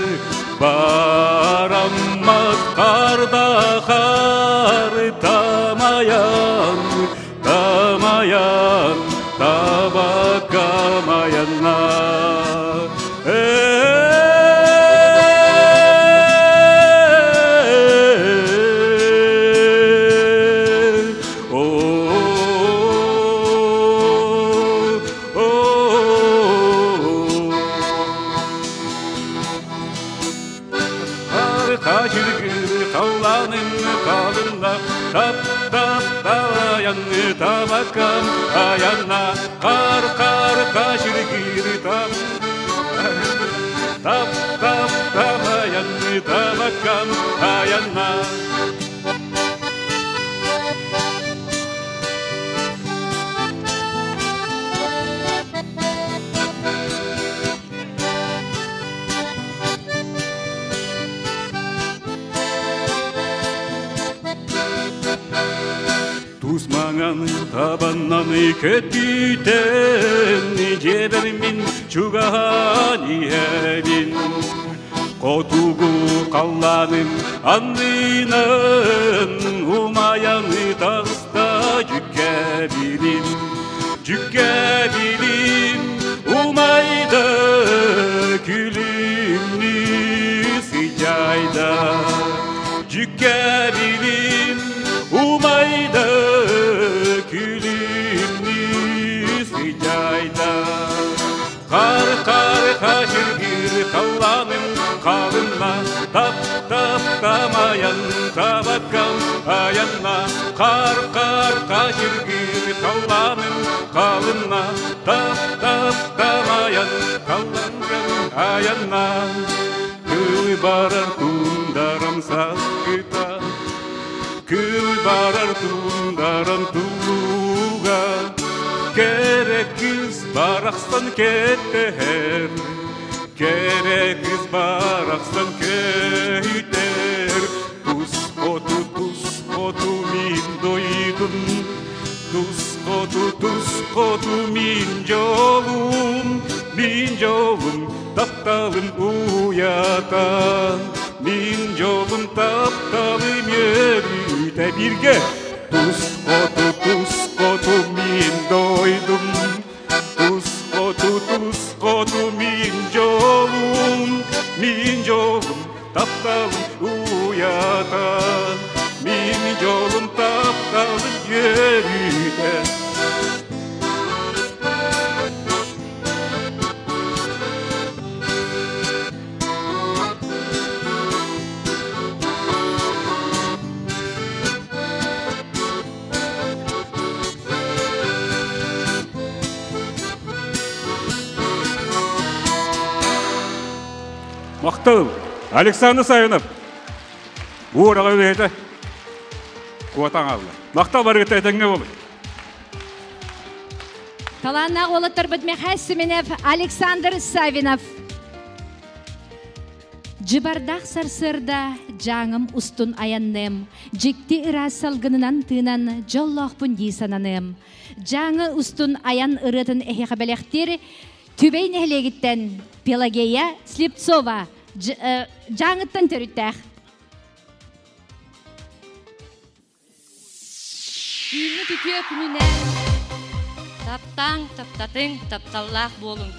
[SPEAKER 12] бараммат карда хар тамаян тамаян табакамаянна. Табакам аянна кар кар кашыргыр тап тап тап тамаянны табакам аянна. Табаннан көтүтэн жебер мин чугахан иһэбин. Хотугу қалланым аннынан умаяны тағыста жүккәбилим. Жүккәбилим умайды күлүмнү сыжайда. Жүккәбилим умайды күлүмнү сыжайда. Қар қар қашыргыр қалланым қалынма тап тап тамаян табаккал аянна. Қар қар қашыргыр қалланым қалынма тап тап тамаян қалланган аянна. Кыл барар тундарам сакыта, кыл барар тундарам тулуга. Керек кыз барақсан кетер, керек кыз барақсан кетер. Тус хоту, тус хоту мин дойдум, тус хоту, тус хоту мин жолум, мин жолум тапталым уятан, мин жолум тапталым өрүтэ бирге. Тус хоту, тус хоту мин дойдум, тус хоту, тус хоту мин жолум, мин жолум тапталым уятан, мин жолум тапталым өрүтэ. Мақтыл, Александр Савинов. Уораға үлеті. Куатан алды. Мақтал барғыта әтіңге болды.
[SPEAKER 1] Таланнақ олыттар Михаил Семенев, Александр Савинов. Жыбардақ сарсырда жаңым устун аянным, жикти ыра салгынынан тыынан жоллоқпун дей. Жаңы устун аян ырытын эхе хабелехтер Түбей нехлегіттен Пелагея Слепцова жаңыттан төрүттәх.
[SPEAKER 13] Үйіні түтіе күнінен таптаң, таптатың, тапталлақ болың.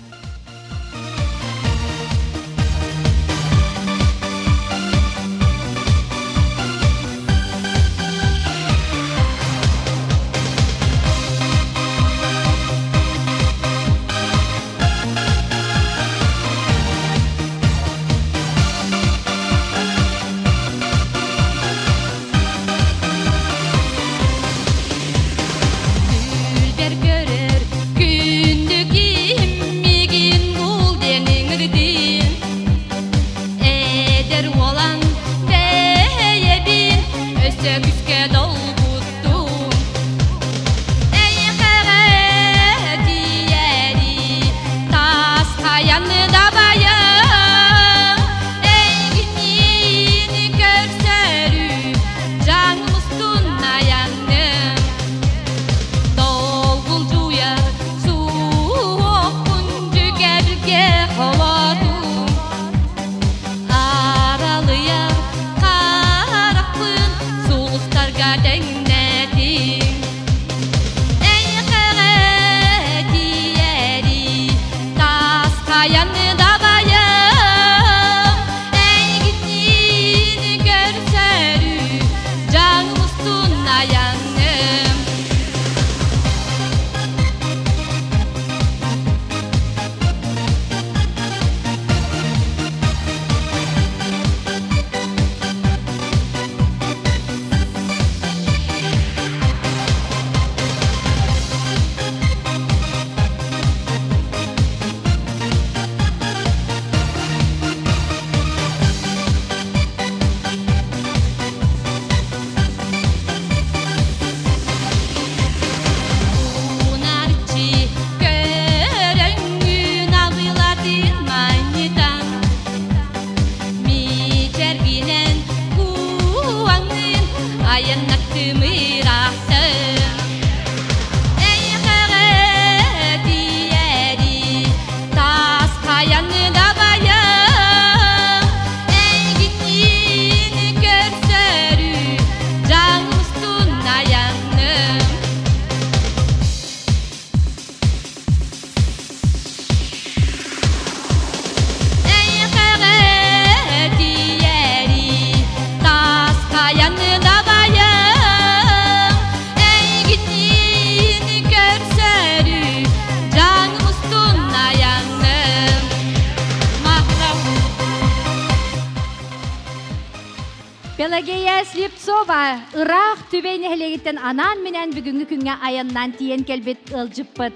[SPEAKER 1] Пелагея Слепцова ыраах Түбэй нэһилиэгиттэн анаан-минээн бүгүҥҥү күҥҥэ айаннаан тиийэн кэлбит ыалдьыппыт.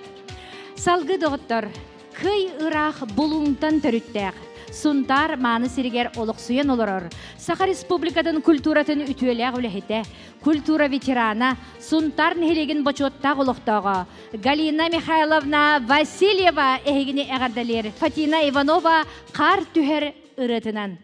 [SPEAKER 1] Салгыы доҕоттор, кый ыраах Булуҥтан төрүттээх, Сунтаар мааны сиригэр олохсуйан олорор, Саха Республикатын культуратын үтүөлээх үлэһитэ, культура ветерана, Сунтаар нэһилиэгин бочуоттаах олохтооҕо Галина Михайловна Васильева эһигини эҕэрдэлиир Фатина Иванова хаар түһэр ырыатынан.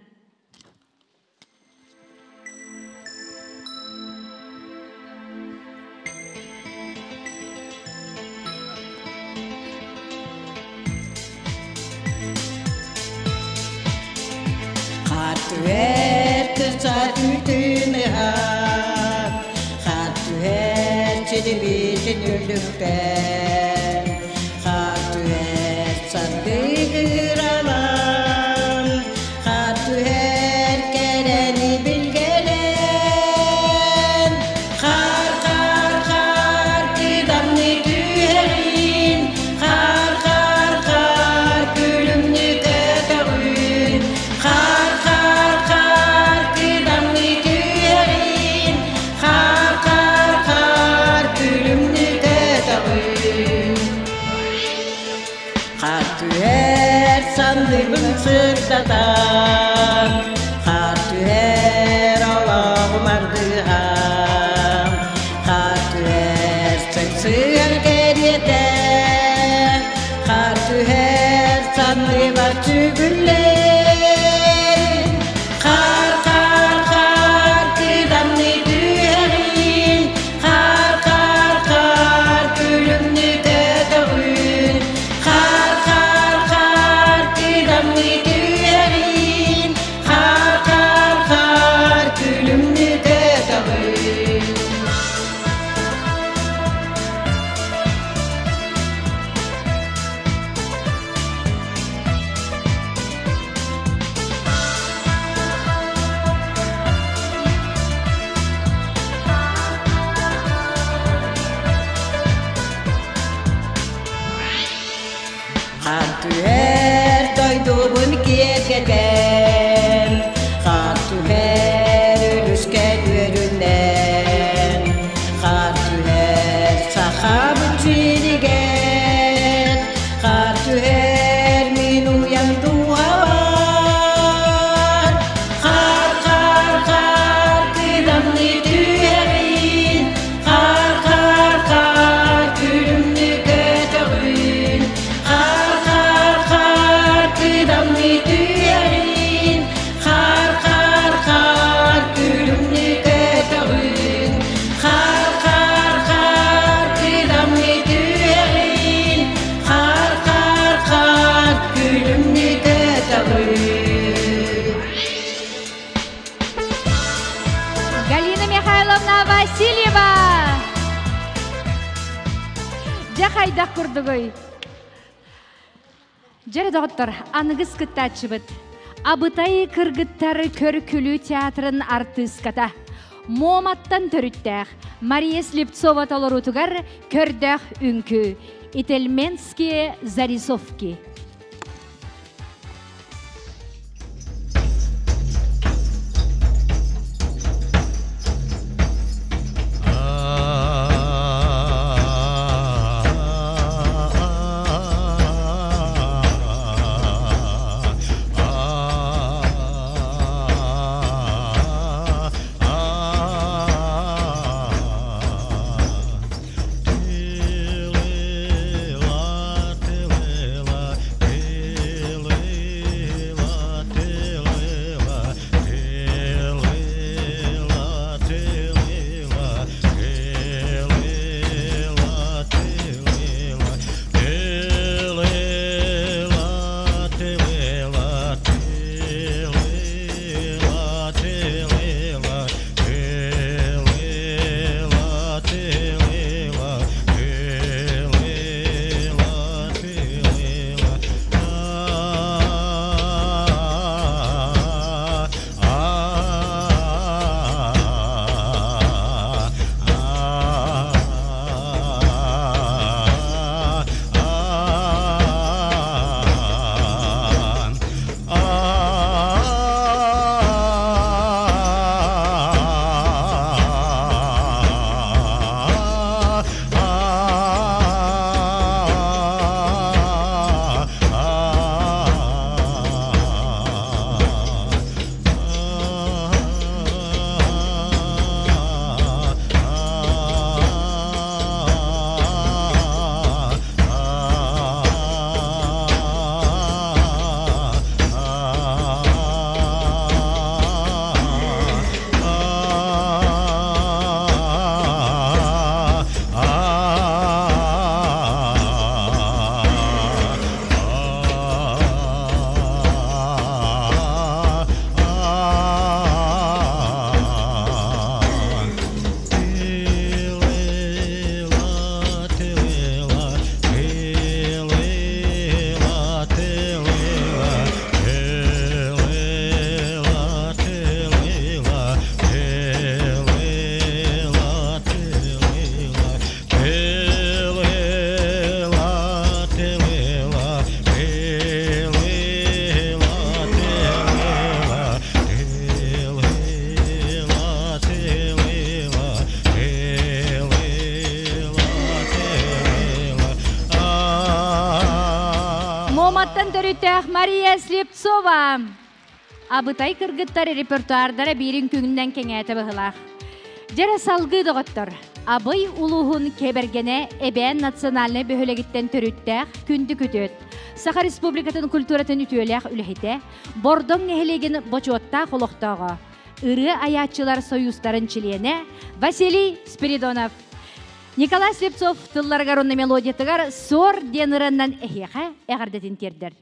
[SPEAKER 14] Хаар түһэр кырса түүтүн ыһан, хаар түһэр силибитин үллүктэн, хаар түһэр сандыгыралан, хаар түһэр кэрэни билгэлээн, хаар, хаар, хаар кыдамны түһэрин, хаар, хаар, хаар күлүмнү көтөҕүн, хаар, хаар, хаар кыдамны түһэрин, хаар, хаар, хаар күлүмнү көтөҕүн. Хаар түһэр санныбын сырдатан, хаар түһэр олоҕум аргыһан, хаар түһэр сыҥсыар кэриэтэ, хаар түһэр санныбар сүгүллэн, хаар, хаар, хаар кыдамны түһэрин, хаар, хаар, хаар күлүмнү көтөҕүн, хаар, хаар, хаар кыдамны түһэрин, хаар, хаар, хаар күлүмнү көтөҕүн. Хаар түһэр дойдубун киэргэтэн, хаар түһэр өрүскэ үөрүнэн, хаар түһэр сахабыт сиригэр, хаар түһэр мин уйан дууһабар. Хаар, хаар, хаар кыдамны түһэрин, хаар, хаар, хаар күлүмнү көтөҕүн, хаар, хаар, хаар кыдамны түһэрин, хаар, хаар, хаар күлүмнү көтөҕүн, хаар, хаар, хаар кыдамны түһэрин, хаар, хаар, хаар күлүмнү көтөҕүн.
[SPEAKER 1] Галина Михайловна Васильева! Дьэ хайдах курдугуй? Дьэрэ доҕоттор, аныгыс кыттааччыбыт. Абытай кыргыттар көр-күлүү театрын артыыската. Муоматтан төрүттээх Мария Слепцова толоруутугар көрдөөх үҥкүү. Ительменские зарисовки.
[SPEAKER 15] Тылыла, тылыла,
[SPEAKER 1] Төрүттээх Мария Слепцова. Абытай кыргыттар репертуардара биирин күҥүнэн кэҥээтэ быһылаах. Дьэрэ салгыы доҕоттор. Абый улууһун Кэбэргэнэ Эбээн национальнай бөһүөлэгиттэн төрүттээх күндү күтүөт. Саха Республикатын культуратын үтүөлээх үлэһитэ, Бордоҥ нэһилиэгин бочуоттаах олохтооҕо, ырыа айааччылар союзтарын чилиэнэ Василий Спиридонов. Николай Слепцов тылларыгар уонна мелодиятыгар «Суор» диэн ырыаннан эһиэхэ эҕэрдэтин тиэрдэр.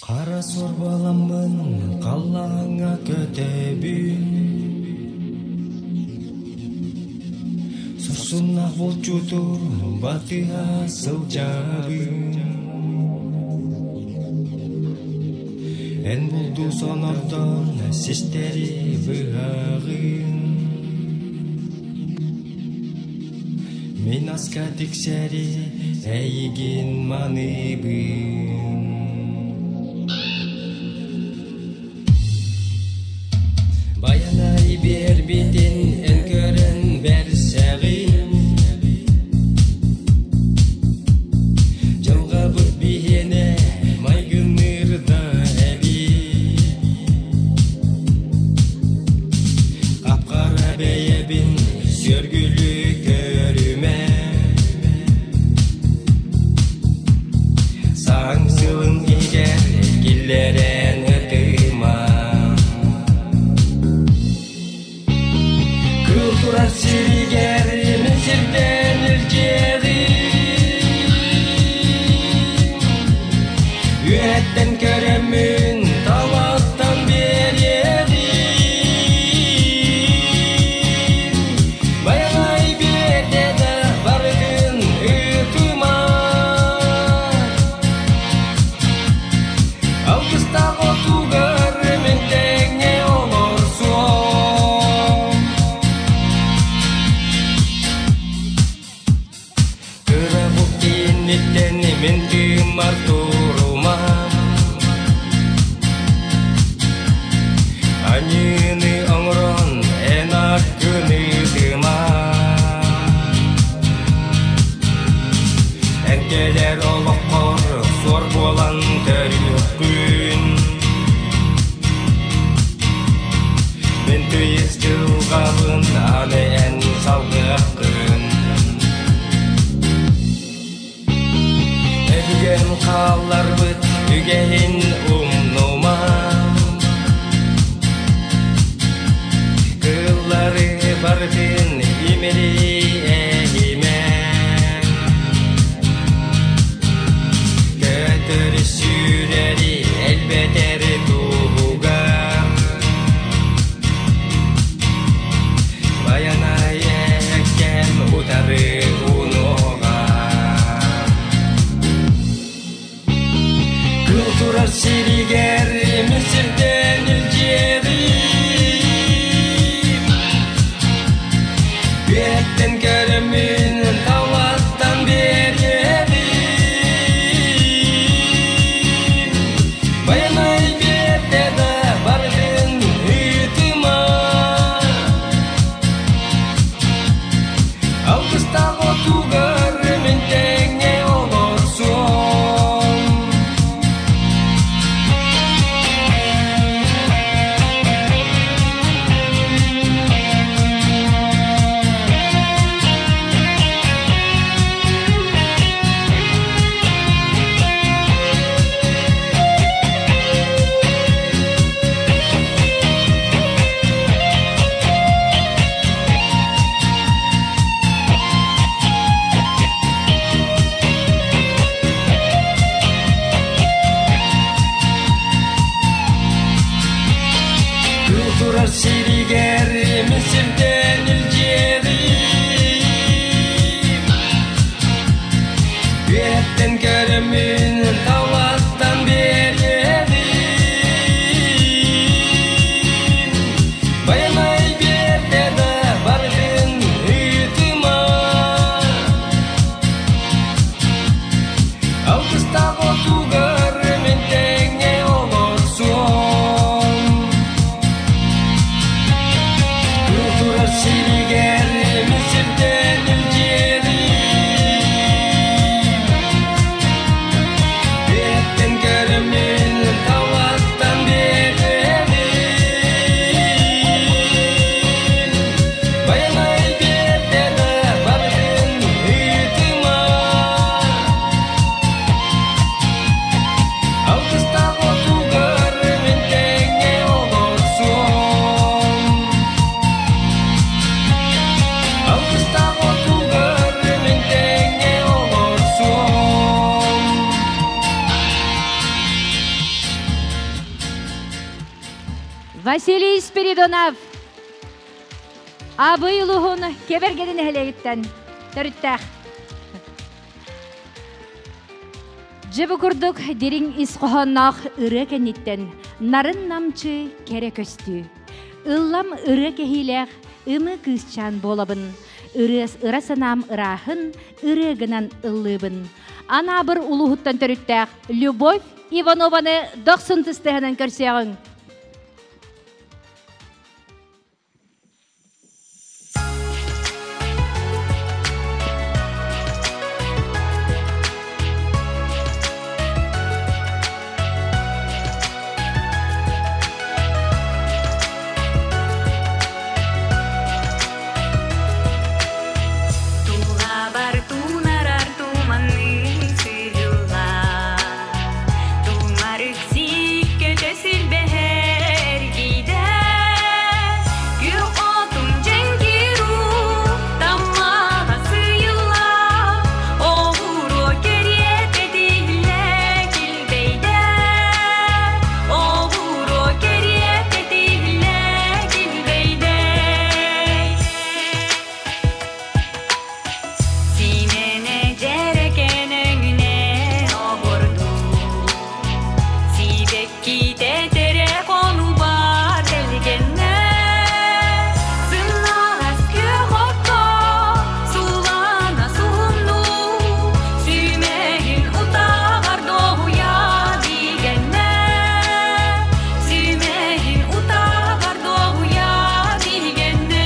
[SPEAKER 15] Хара суорбаламмын халлааҥҥа көтөбүн Сорсуннаах булчуту батыһа сылдьабын Эн булду сонордон систэри быһаҕын Мин аска тиксэри эйигин маныыбын Байанай биэрбитин эн көрөн бэрсэҕин Дьылҕабыт биһиэнэ майгынныыр да эбит Хап-хара бэйэбин сүөргүлүү көрүмэ Саҥ сылын иһигэр киллэрэн ытыма Кыл турар сиригэр мин сирдэн илдьиэҕим Үөһэттэн көрөммүн талаттан биэриэҕим Байанай биэрдэ да барытын ыытыма Алгыстаах отугар мин тэҥҥэ олорсуом Кыра булт инниттэн мин тыыммар турума Аньыыны оҥорон эн аккын ыытыма Эн кэлэр олоххор суор буолан төрүөххүн Мин тыйыс дьылҕабын аны эн салгыаххын Өбүгэм хаалларбыт үгэһин умнума Кыллары барытын имири эһимэ Көтөр сүүрэри элбэтэр туһугар Байанай эһэккэм утары унуоҕа Кыл турар сиригэр мин сирдэн илдьиэҕим Үөһэттэн көрөммүн талаттан биэриэҕим Байанай биэрдэ да барытын ыытыма Алгыстаах отугар мин тэҥҥэ олорсуом.
[SPEAKER 1] Василий Спиридонов. Абый улуһун кебергедин нэһилиэгиттэн төрүттээх. Дьэ бу курдук дириҥ ис хоһоонноох ырыа кэнниттэн нарын намчы кэрэ көстүү. Ыллам ырыа кэһиилээх ымы кыысчаан буолабын. Ырыас ыра санаам ырааһын ырыа гынан ыллыыбын. Анаабыр улууһуттан төрүттээх Любовь Иванованы дохсун тыстыһынан көрсүөҕүҥ.
[SPEAKER 16] Тулабар тунарар туманныы сыһыллар, Тумарык сииккэ силбэһэр эргийдэ. Күөх отун дьэҥкир уу таммаҕа сыйыллар, Оҕуруо кэриэтэ тиллэ килбэйдэ. Оҕуруо кэриэтэ тиллэ килбэйдэ. Симэнэ дьэрэкээн өҥүнэн оҕордуу, Сибэккитэ тэрэ хонугар тэлгэннэ. Сымнаҕас күөх окко сулана суһумнуу, Сүүмэҕин утаҕар доһуйа биигэннэ. Сүүмэҕин утаҕар доһуйа биигэннэ.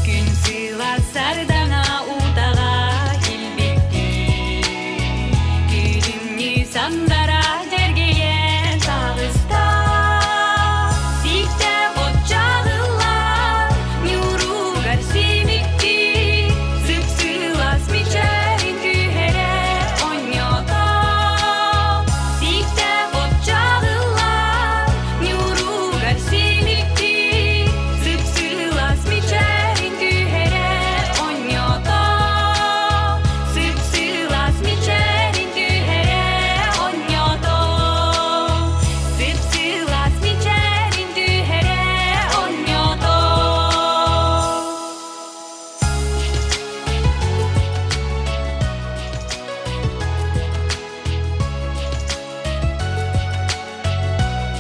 [SPEAKER 16] Күн сыла сардаҥа утаҕа килбиктии, Күлүмнүү сандара дьэргэйэн таҕыста. Сииктээх от чаҕыллар, ньууругар симиктии, Сып-сылаас мичээрин түһэрэ оонньото. Сииктээх от чаҕыллар, ньууругар симиктии, Сып-сылаас мичээрин түһэрэ оонньото. Сып-сылаас мичээрин түһэрэ оонньото. Сып-сылаас мичээрин түһэрэ оонньото.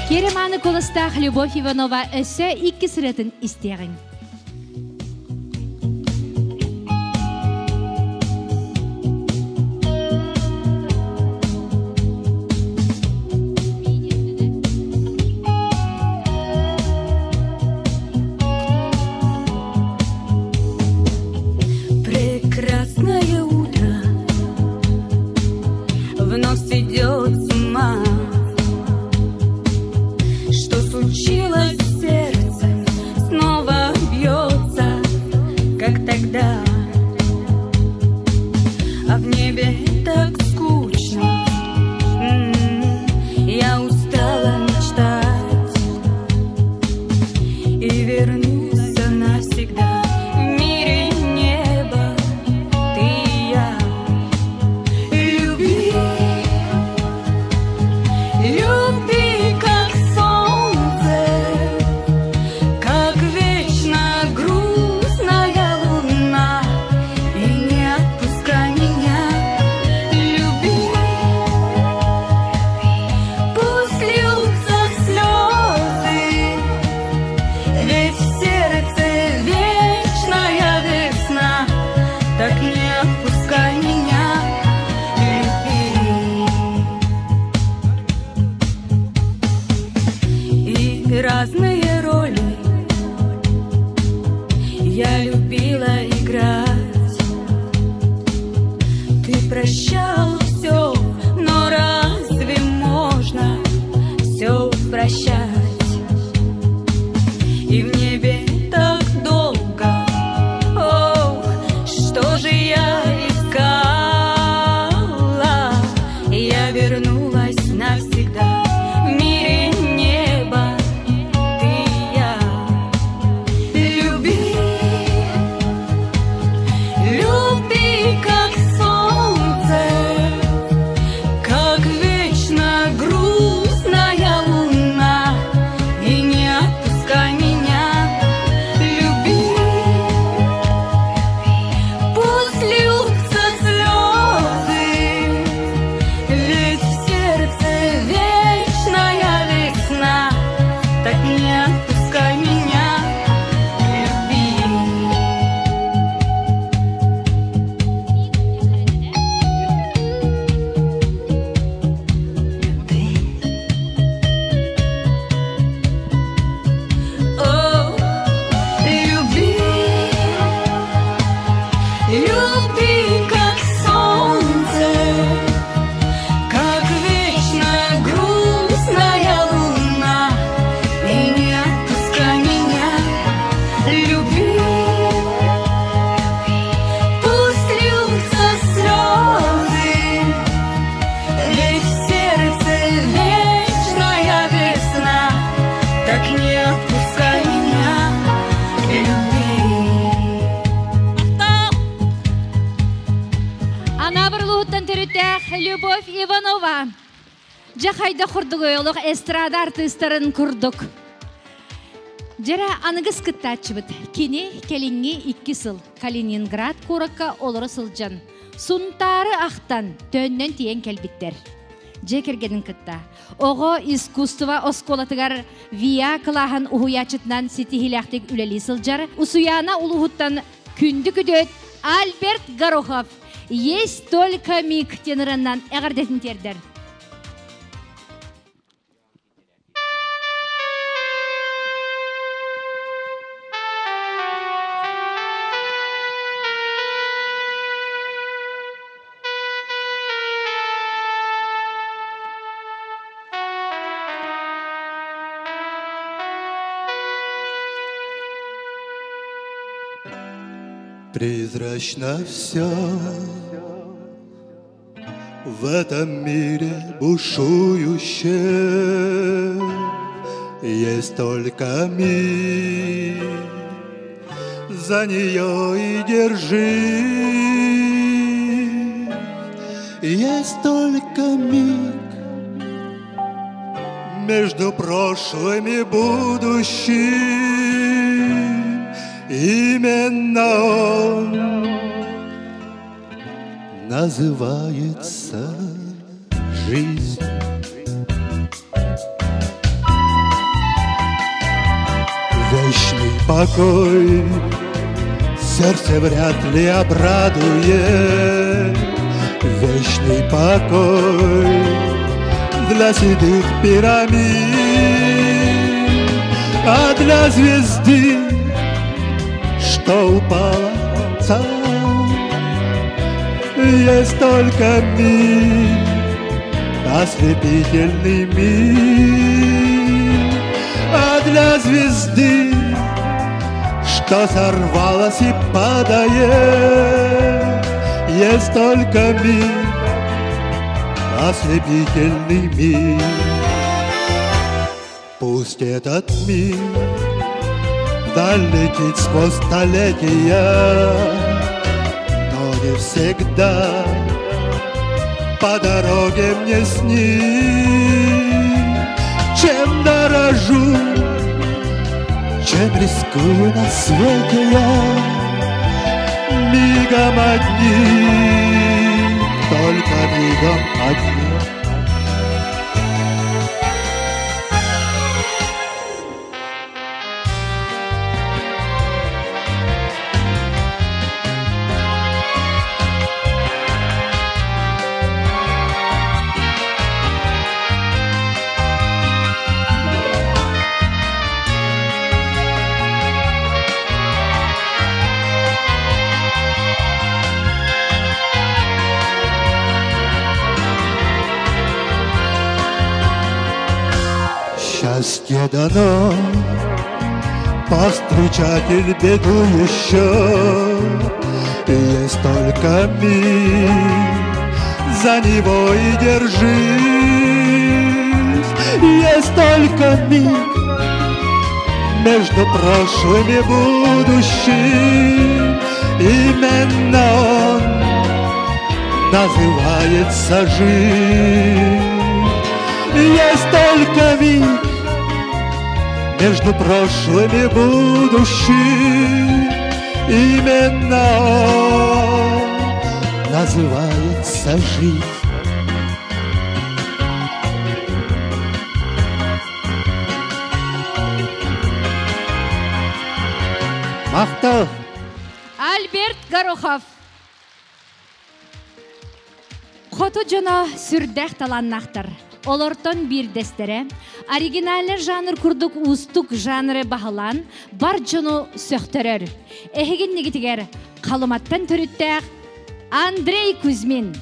[SPEAKER 1] Кереманы куоластаах Любовь Иванова өссө икки сырыатын истиэҕиҥ.
[SPEAKER 16] Прекрасное утро вновь сведет с ума. Что случилось с сердцем, снова бьется, как тогда. А в небе так скучно. Я устала мечтать и вернуться навсегда. В мире небо, ты и я. Люби, люби, как солнце, как вечно грустная луна, и не отпускай меня. Люби, пусть льются слезы, ведь в сердце вечная весна. Так не отпускай меня, люби. И разные роли я любила играть. Ты прощал все, но разве можно все прощать? И в небе так долго, о, что же я искала? Я вернулась навсегда в мире.
[SPEAKER 1] Любовь Иванова. Дьэ хайда курдук олох эстрада артыыстарын курдук. Дьэрэ аныгыс кыттааччыбыт. Кини кэлиҥҥи икки сыл Калининград куоракка олоро сылдьан, Сунтаары ахтан, төннөн тиийэн кэлбиттэр. Дьиэ кэргэнин кытта оҕо искусство оскуолатыгар ВИА кылааһын уһуйааччытынан ситиһиилээхтик үлэлии сылдьар Усуйаана улууһуттан күндү күтүөт Альберт Горохов «Есть только миг» тенорынан эҕэрдэтин тиэрдэр.
[SPEAKER 17] Призрачно все в этом мире бушующем. Есть только миг, за нее и держи. Есть только миг между прошлым и будущим. Именно он называется жизнь. Вечный покой сердце вряд ли обрадует. Вечный покой для седых пирамид, а для звезды, что упала есть только миг, ослепительный миг. А для звезды, что сорвалась и падает, есть только миг, ослепительный миг. Пусть этот миг вдаль летит сквозь столетия, но не всегда по дороге мне с ним. Чем дорожу, чем рискую на свете я, мигом одним, только мигом одним. Счастье дано повстречать иль беду еще. Есть только миг, за него и держись. Есть только миг между прошлым и будущим. Именно он называется жизнь. Есть только миг между прошлым и будущим. Именно он называется жизнь. Махтал!
[SPEAKER 1] Альберт Горохов. Хоту дьоно сүрдээх талааннаахтар. Олортон биирдэстэрэ оригинальный жанр курдук уустук жанры баһылаан бар дьону сөхтөрөр. Эһигин нигитигэр Халыматтан төрүттээх Андрей Кузьмин.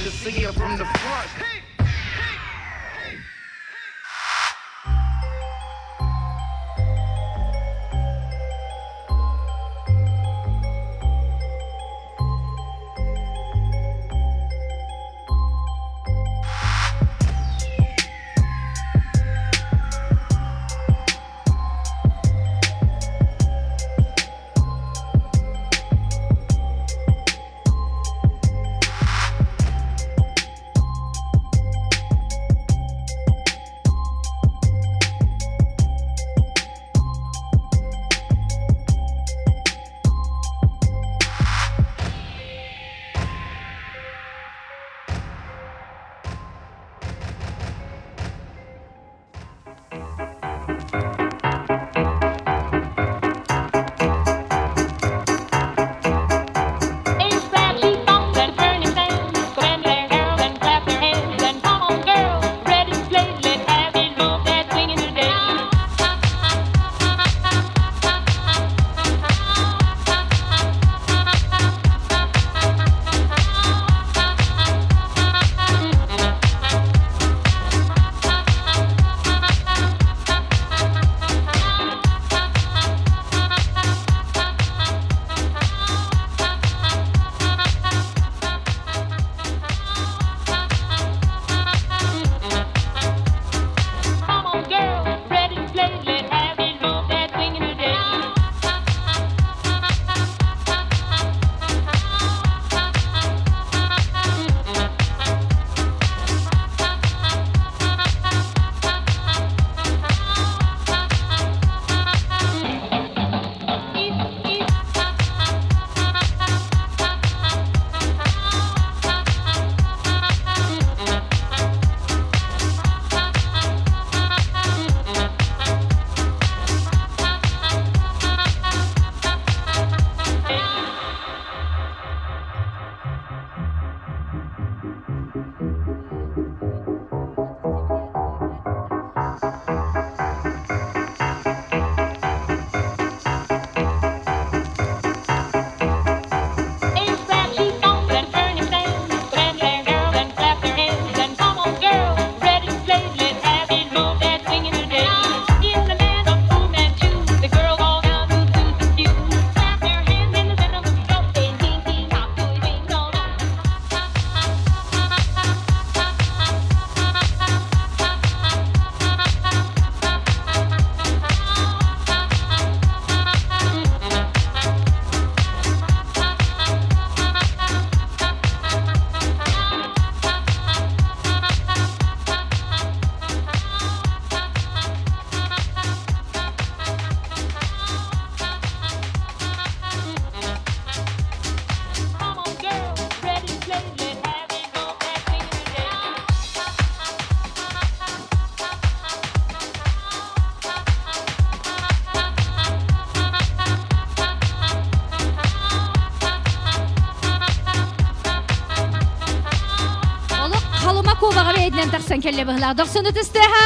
[SPEAKER 18] can see it from the front.
[SPEAKER 1] Бэйдинэн тахсан кэллэ быһылаах. Дохсуну тыстыха.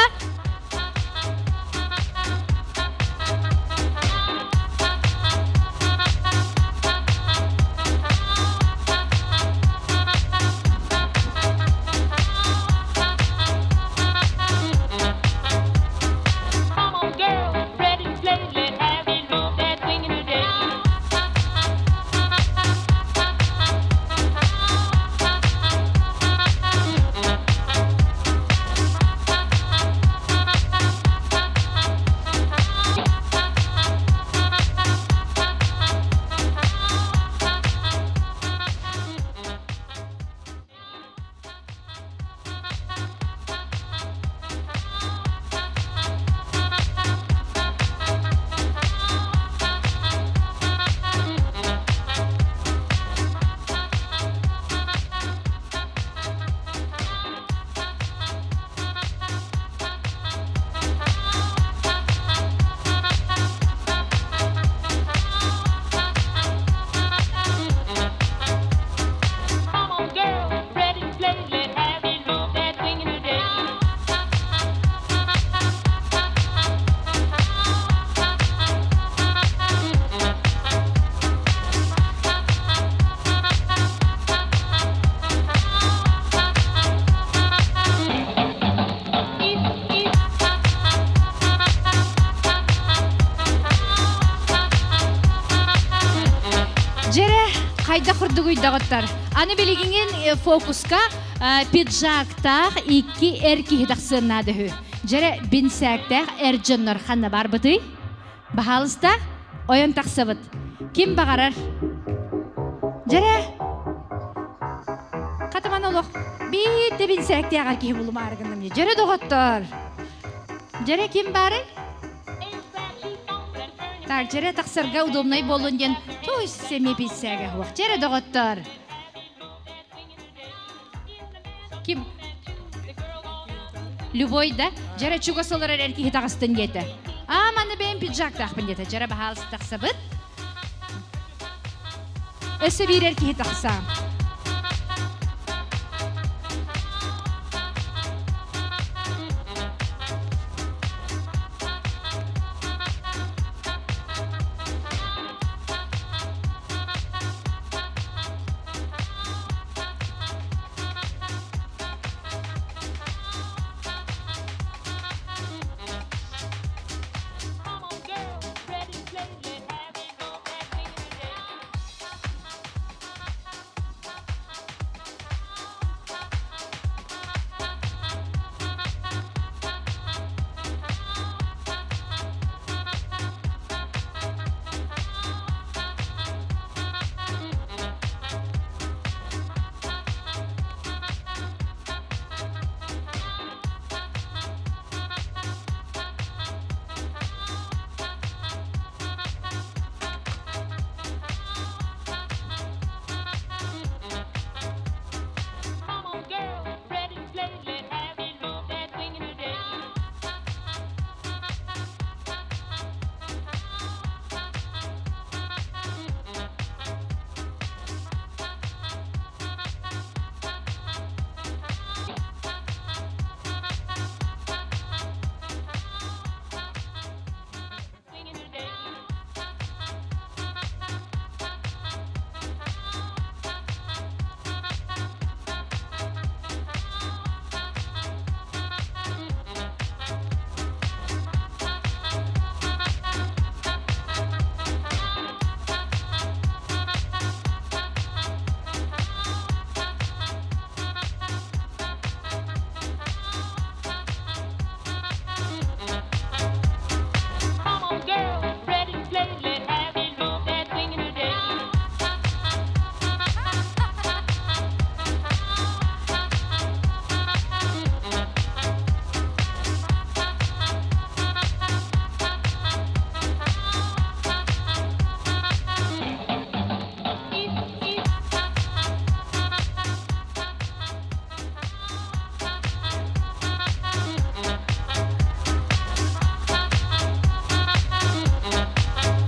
[SPEAKER 1] Хайдах курдугуй доҕоттор. Аны билигиҥин э, фокуска э, пиджактаах икки эр киһи тахсыан наада үһү. Дьэрэ бинсээктээх эр дьоннор ханна барбытый? Баһаалыста, ойон тахсабыт. Ким баҕарар? Дьэрэ, хатыман олох биир да бинсээктээҕэр киһи булумаары гынным дии. Дьэрэ доҕоттор. Дьэрэ ким баарый? Так, дьэрэ тахсарга удобнай буоллун диэн туй сэмиэ бинсээгэ суох. Дьэрэ доҕоттор. Ким? Любой да? Дьэрэ чугас олорор эр киһи таҕыстын диэтэ. Аа, манна бэйэм пиджактаахпын диэтэ. Дьэрэ баһаалыста тахсабыт. Өссө биир эр киһи тахсаам.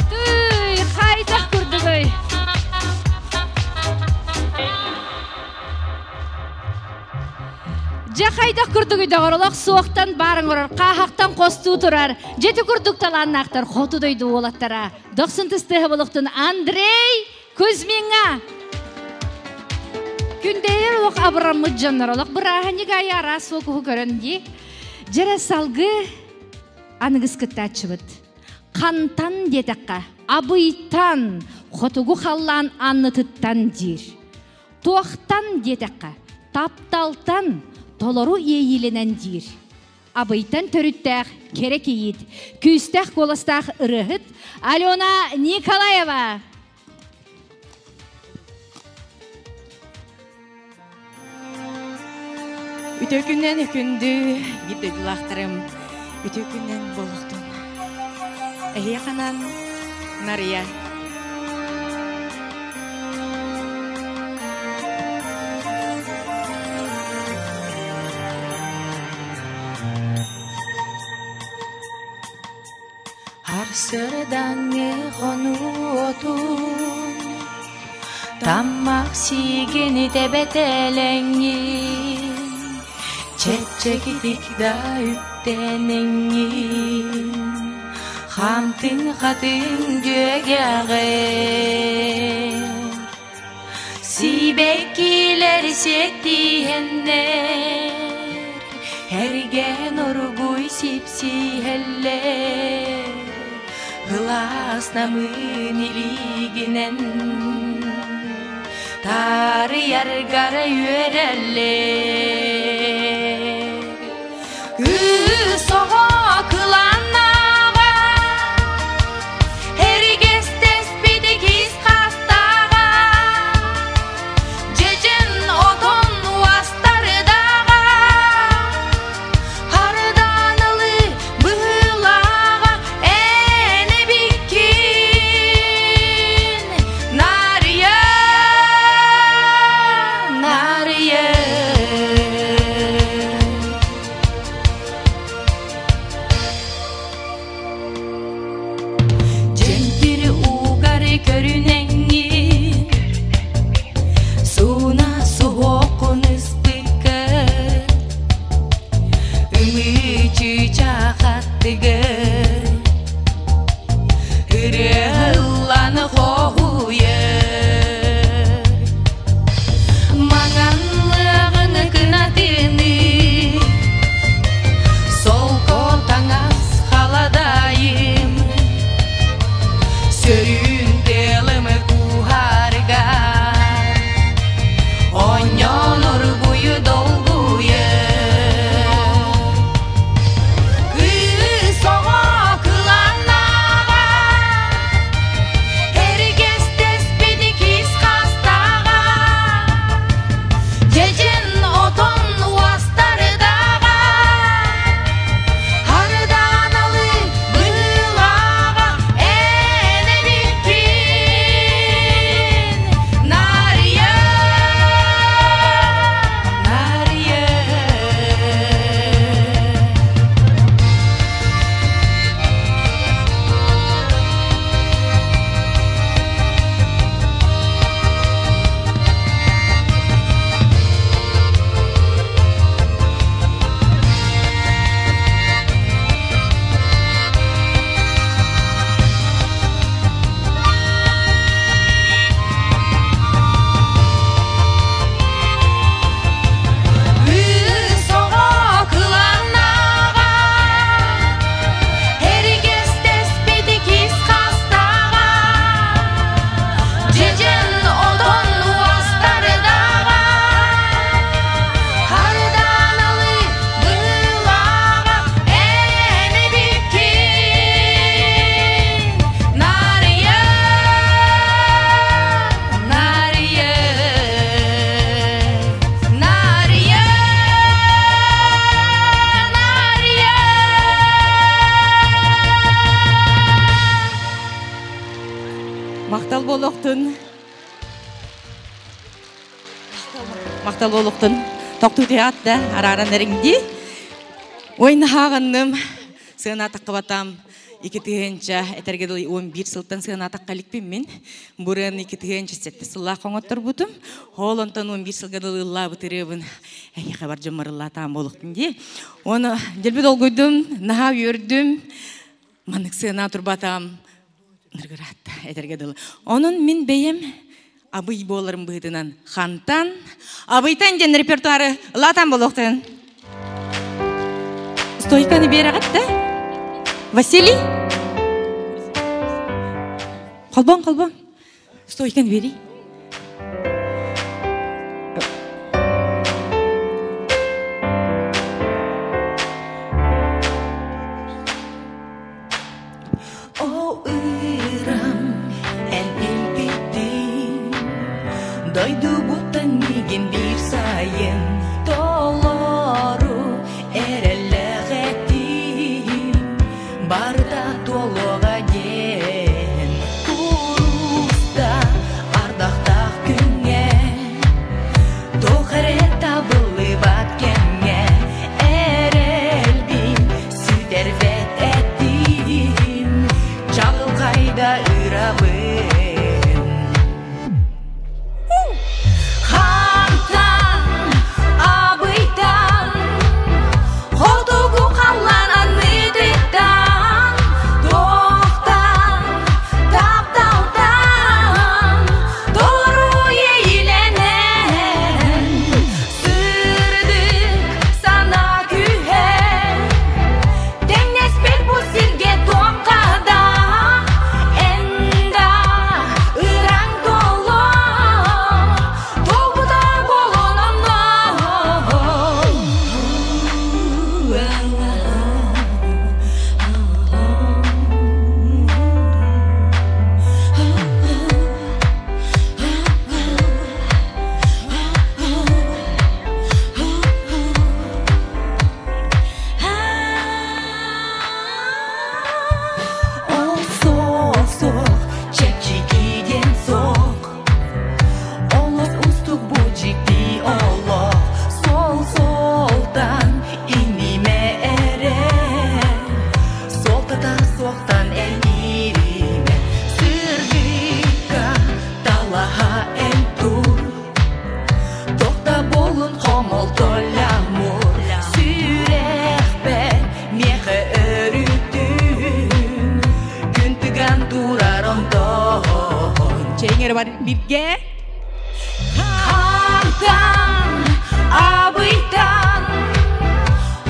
[SPEAKER 1] Түй, хайдах курдугуй? Дьэ хайдах курдугуй доҕор олох суохтан баар оҥорор, хааһахтан хостуу турар, дьэти курдук талааннаахтар хоту дойду уолаттара. Дохсун тыстыаһа болохтун Андрей Кузьмиҥҥа! Күндэйэр олох абыраммыт дьоннор олох бырааһынньык аайы араас фокуһу көрөн дии. Дьэрэ салгыы аныгыс кыттааччыбыт. Хантан диэтэххэ, Абыйтан, хотугу халлаан аннытыттан диир. Туохтан диэтэххэ, тапталтан, толору иэйиилэнэн диир. Абыйтан төрүттээх кэрэ кийиит, күүстээх куоластаах ырыаһыт Алена Николаева.
[SPEAKER 16] Үтө күннэн күндү биир дойдулаахтарым, үтө күннэн буолуохтун. Эһиэханан Нария. Арсырдаҥҥы хонуутун Таммах сиигин тэбэтэлэҥҥин Чэпчэкитик да үктэнэҥҥин Хаамтыҥ хатыҥ дьүөгэҕин Сибэккилэр сиэттиһэннэр, Эргэн оргуй сипсиһэллэр, Ылаас намыын илиигинэн. Таарыйаргар үөрэллэр. Кыыс оҕо кылааннааҕа, Эргэстэспит кис хастааҕа, Дьэдьэн отон уостардаҕа, Хардаанылыы быһыылааҕа эн эбиккин, Нарыйа, Нарыйа. Дьэҥкир уугар көрүнэҥҥин, Сууна суһуоххун ыспыккын, Ымыы чыычаах аттыгар Ырыа ыллан хоһуйар. Маҥан лыаҕын кынатыныы, Солко таҥас халадаайым, Сөрүүн тыалым кууһарга, Онньон оргуйу долгуйар. Кыыс оҕо кылааннааҕа, Эргэстэспит кис хастааҕа, Дьэдьэн отон уостардаҕа, Хардааналы быһыылааҕа эн эбиккин, Нарыйа, Нарыйа. Кыыс оҕо кылааннааҕа, Эргэстэспит кис хастааҕа, Дьэдьэн отон уостардаҕа, Хардааналы быһыылааҕа эн эбиккин, Нарыйа, Нарыйа, Нарыйа, Нарыйа.
[SPEAKER 7] Махтал буолуохтун. Махтал буолуохтун. Тохтуу түһээт да арааран эриҥдии. Ой наһааҕынным сыана таххыбатам 2000 этэргэ дылы 11 сылтан сыана тахха иликпин мин. Буран 2007 сыллаах хоҥотторбутум. Ол онтон 11 сылга дылы ыллаабыт ырыабын эйиэхэ бар дьоммор ыллаатаан буолуохтун дии. Оны дэлби долгуйдум, наһаа үөрдүм. Маннык сыана турбатам ныргыраатта этэргэ дылы. Онон мин бэйэм абый буоларым быһыытынан хантан абыйтан диэн репертуары ылаатан буолуохтарын. Стойканы биэрэҕит да? Василий? Холбон, холбон. Стойканы бери.
[SPEAKER 5] О ырам, эн илпиттиҥ, Дойдубуттан миигин биир сайын толору эрэллээх этим, Барыта туолуоҕа диэн кууруста ардахтаах күҥҥэ, Туох эрэ табыллыбат кэмҥэ эрэлбин сүтэрбэт этим, Чаҕылхайда ырабын. Хантан, абыйтан, хотугу халлаан аныытыттан,
[SPEAKER 18] Чэйиҥ эрэ бар биргэ.
[SPEAKER 5] Хантан, абыйтан,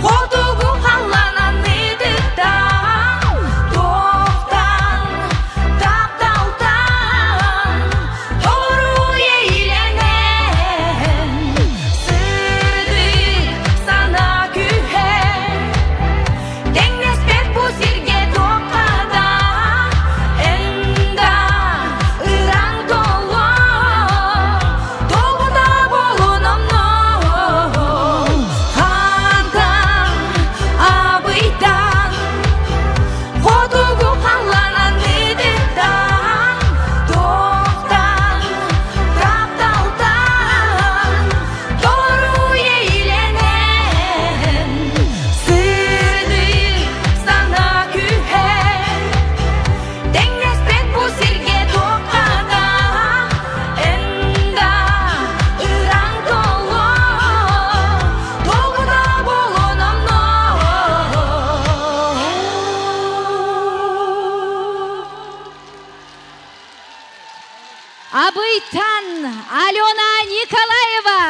[SPEAKER 5] хотугу халлаан ытыктан, туохтан, тапталтан, толору иэйиилэнэн, сырдык санаа күүһэ, тэҥнэспэт бу сиргэ туохха да, эн да ыраҥ толло, долгута буолун онно. Хантан, абыйтан, хотугу халлаан ытыктан, туохтан, тапталтан, толору иэйиилэнэн, сырдык санаа күүһэ, тэҥнэспэт бу сиргэ туохха да, эн да ыраҥ толло, долгута буолун онно.
[SPEAKER 1] Абыйтан Алена Николаева.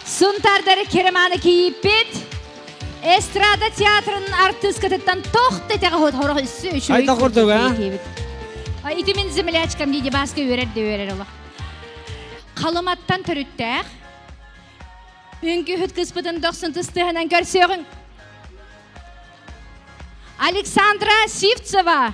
[SPEAKER 1] Сунтардары кереманы кийиппит. Эстрада театрын артыскатыттан тохт этэҕэ хорох үссү үчүгэй.
[SPEAKER 2] Айта курдук, а?
[SPEAKER 1] Ити мин землячкам дии Баска үөрэр да үөрэр олох. Халыматтан төрүттээх. Үҥкүүһүт кыспытын дохсун тыстыһынан көрсүөҕүҥ. Александра Сивцева.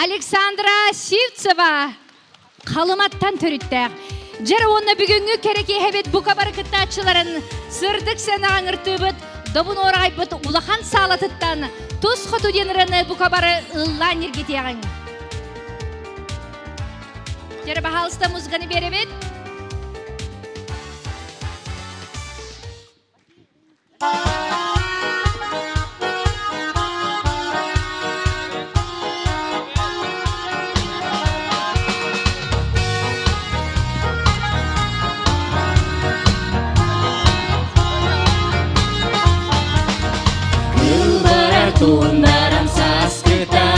[SPEAKER 1] Александра Сивцева. Халыматтан төрүттээх. Дьэр уонна бүгүҥҥү кэрэ киэһэбит бука бары кыттааччыларын сырдык сыанаҕа ыҥыртыыбыт, добун уораҕайбыт улахан саалатыттан тус хоту диэн ырыаны бука бары ыллаан ньиргитиэҕиҥ. Дьэрэ баһаалыста музыканы биэрэбит.
[SPEAKER 3] Кыл барар туундарам сааскыта,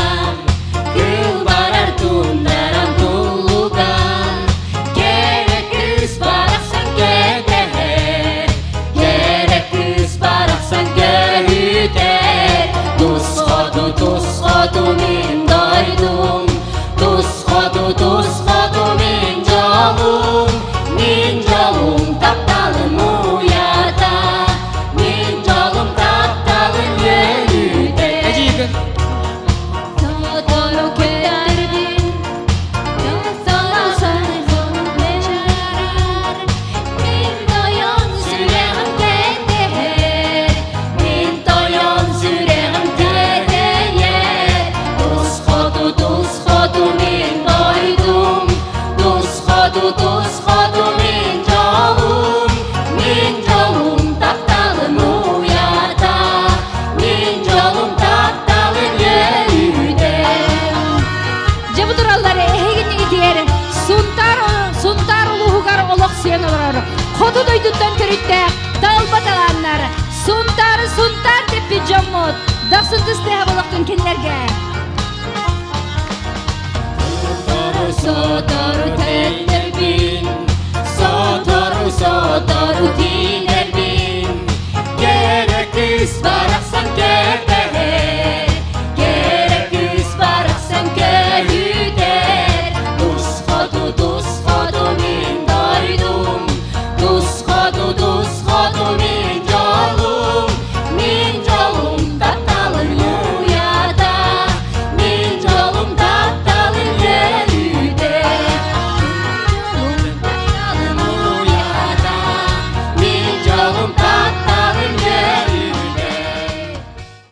[SPEAKER 3] Кыл барар туундарам туллуга, Кэрэ кыыс барахсан кэтэһэр, Кэрэ кыыс барахсан көһүтэр. Тус хоту, тус хоту мин дойдум, Тус хоту, тус хоту мин дьолум, Мин дьолум тапталым уйата, Мин дьолум тапталым үөрүүтэ.
[SPEAKER 13] Сотору көтөрбүн, Мин тойон сүрэҕим кэтэһэр, Мин тойон сүрэҕим кэтэйэр. Тус хоту, тус хоту мин дойдум, Тус хоту, тус хоту мин дьолум, Мин дьолум тапталым уйата, Мин дьолум тапталым үөрүүтэ.
[SPEAKER 1] Дьэ бу тураллар эһигиннигитигэр Сунтаар Сунтаар улууһугар олохсуйан олорор хоту дойдуттан төрүттээх талба талааннар Сунтаары Сунтаар дэппит дьоммут дохсун тыстыаһа болохтун кинилэргэ.
[SPEAKER 3] Сотору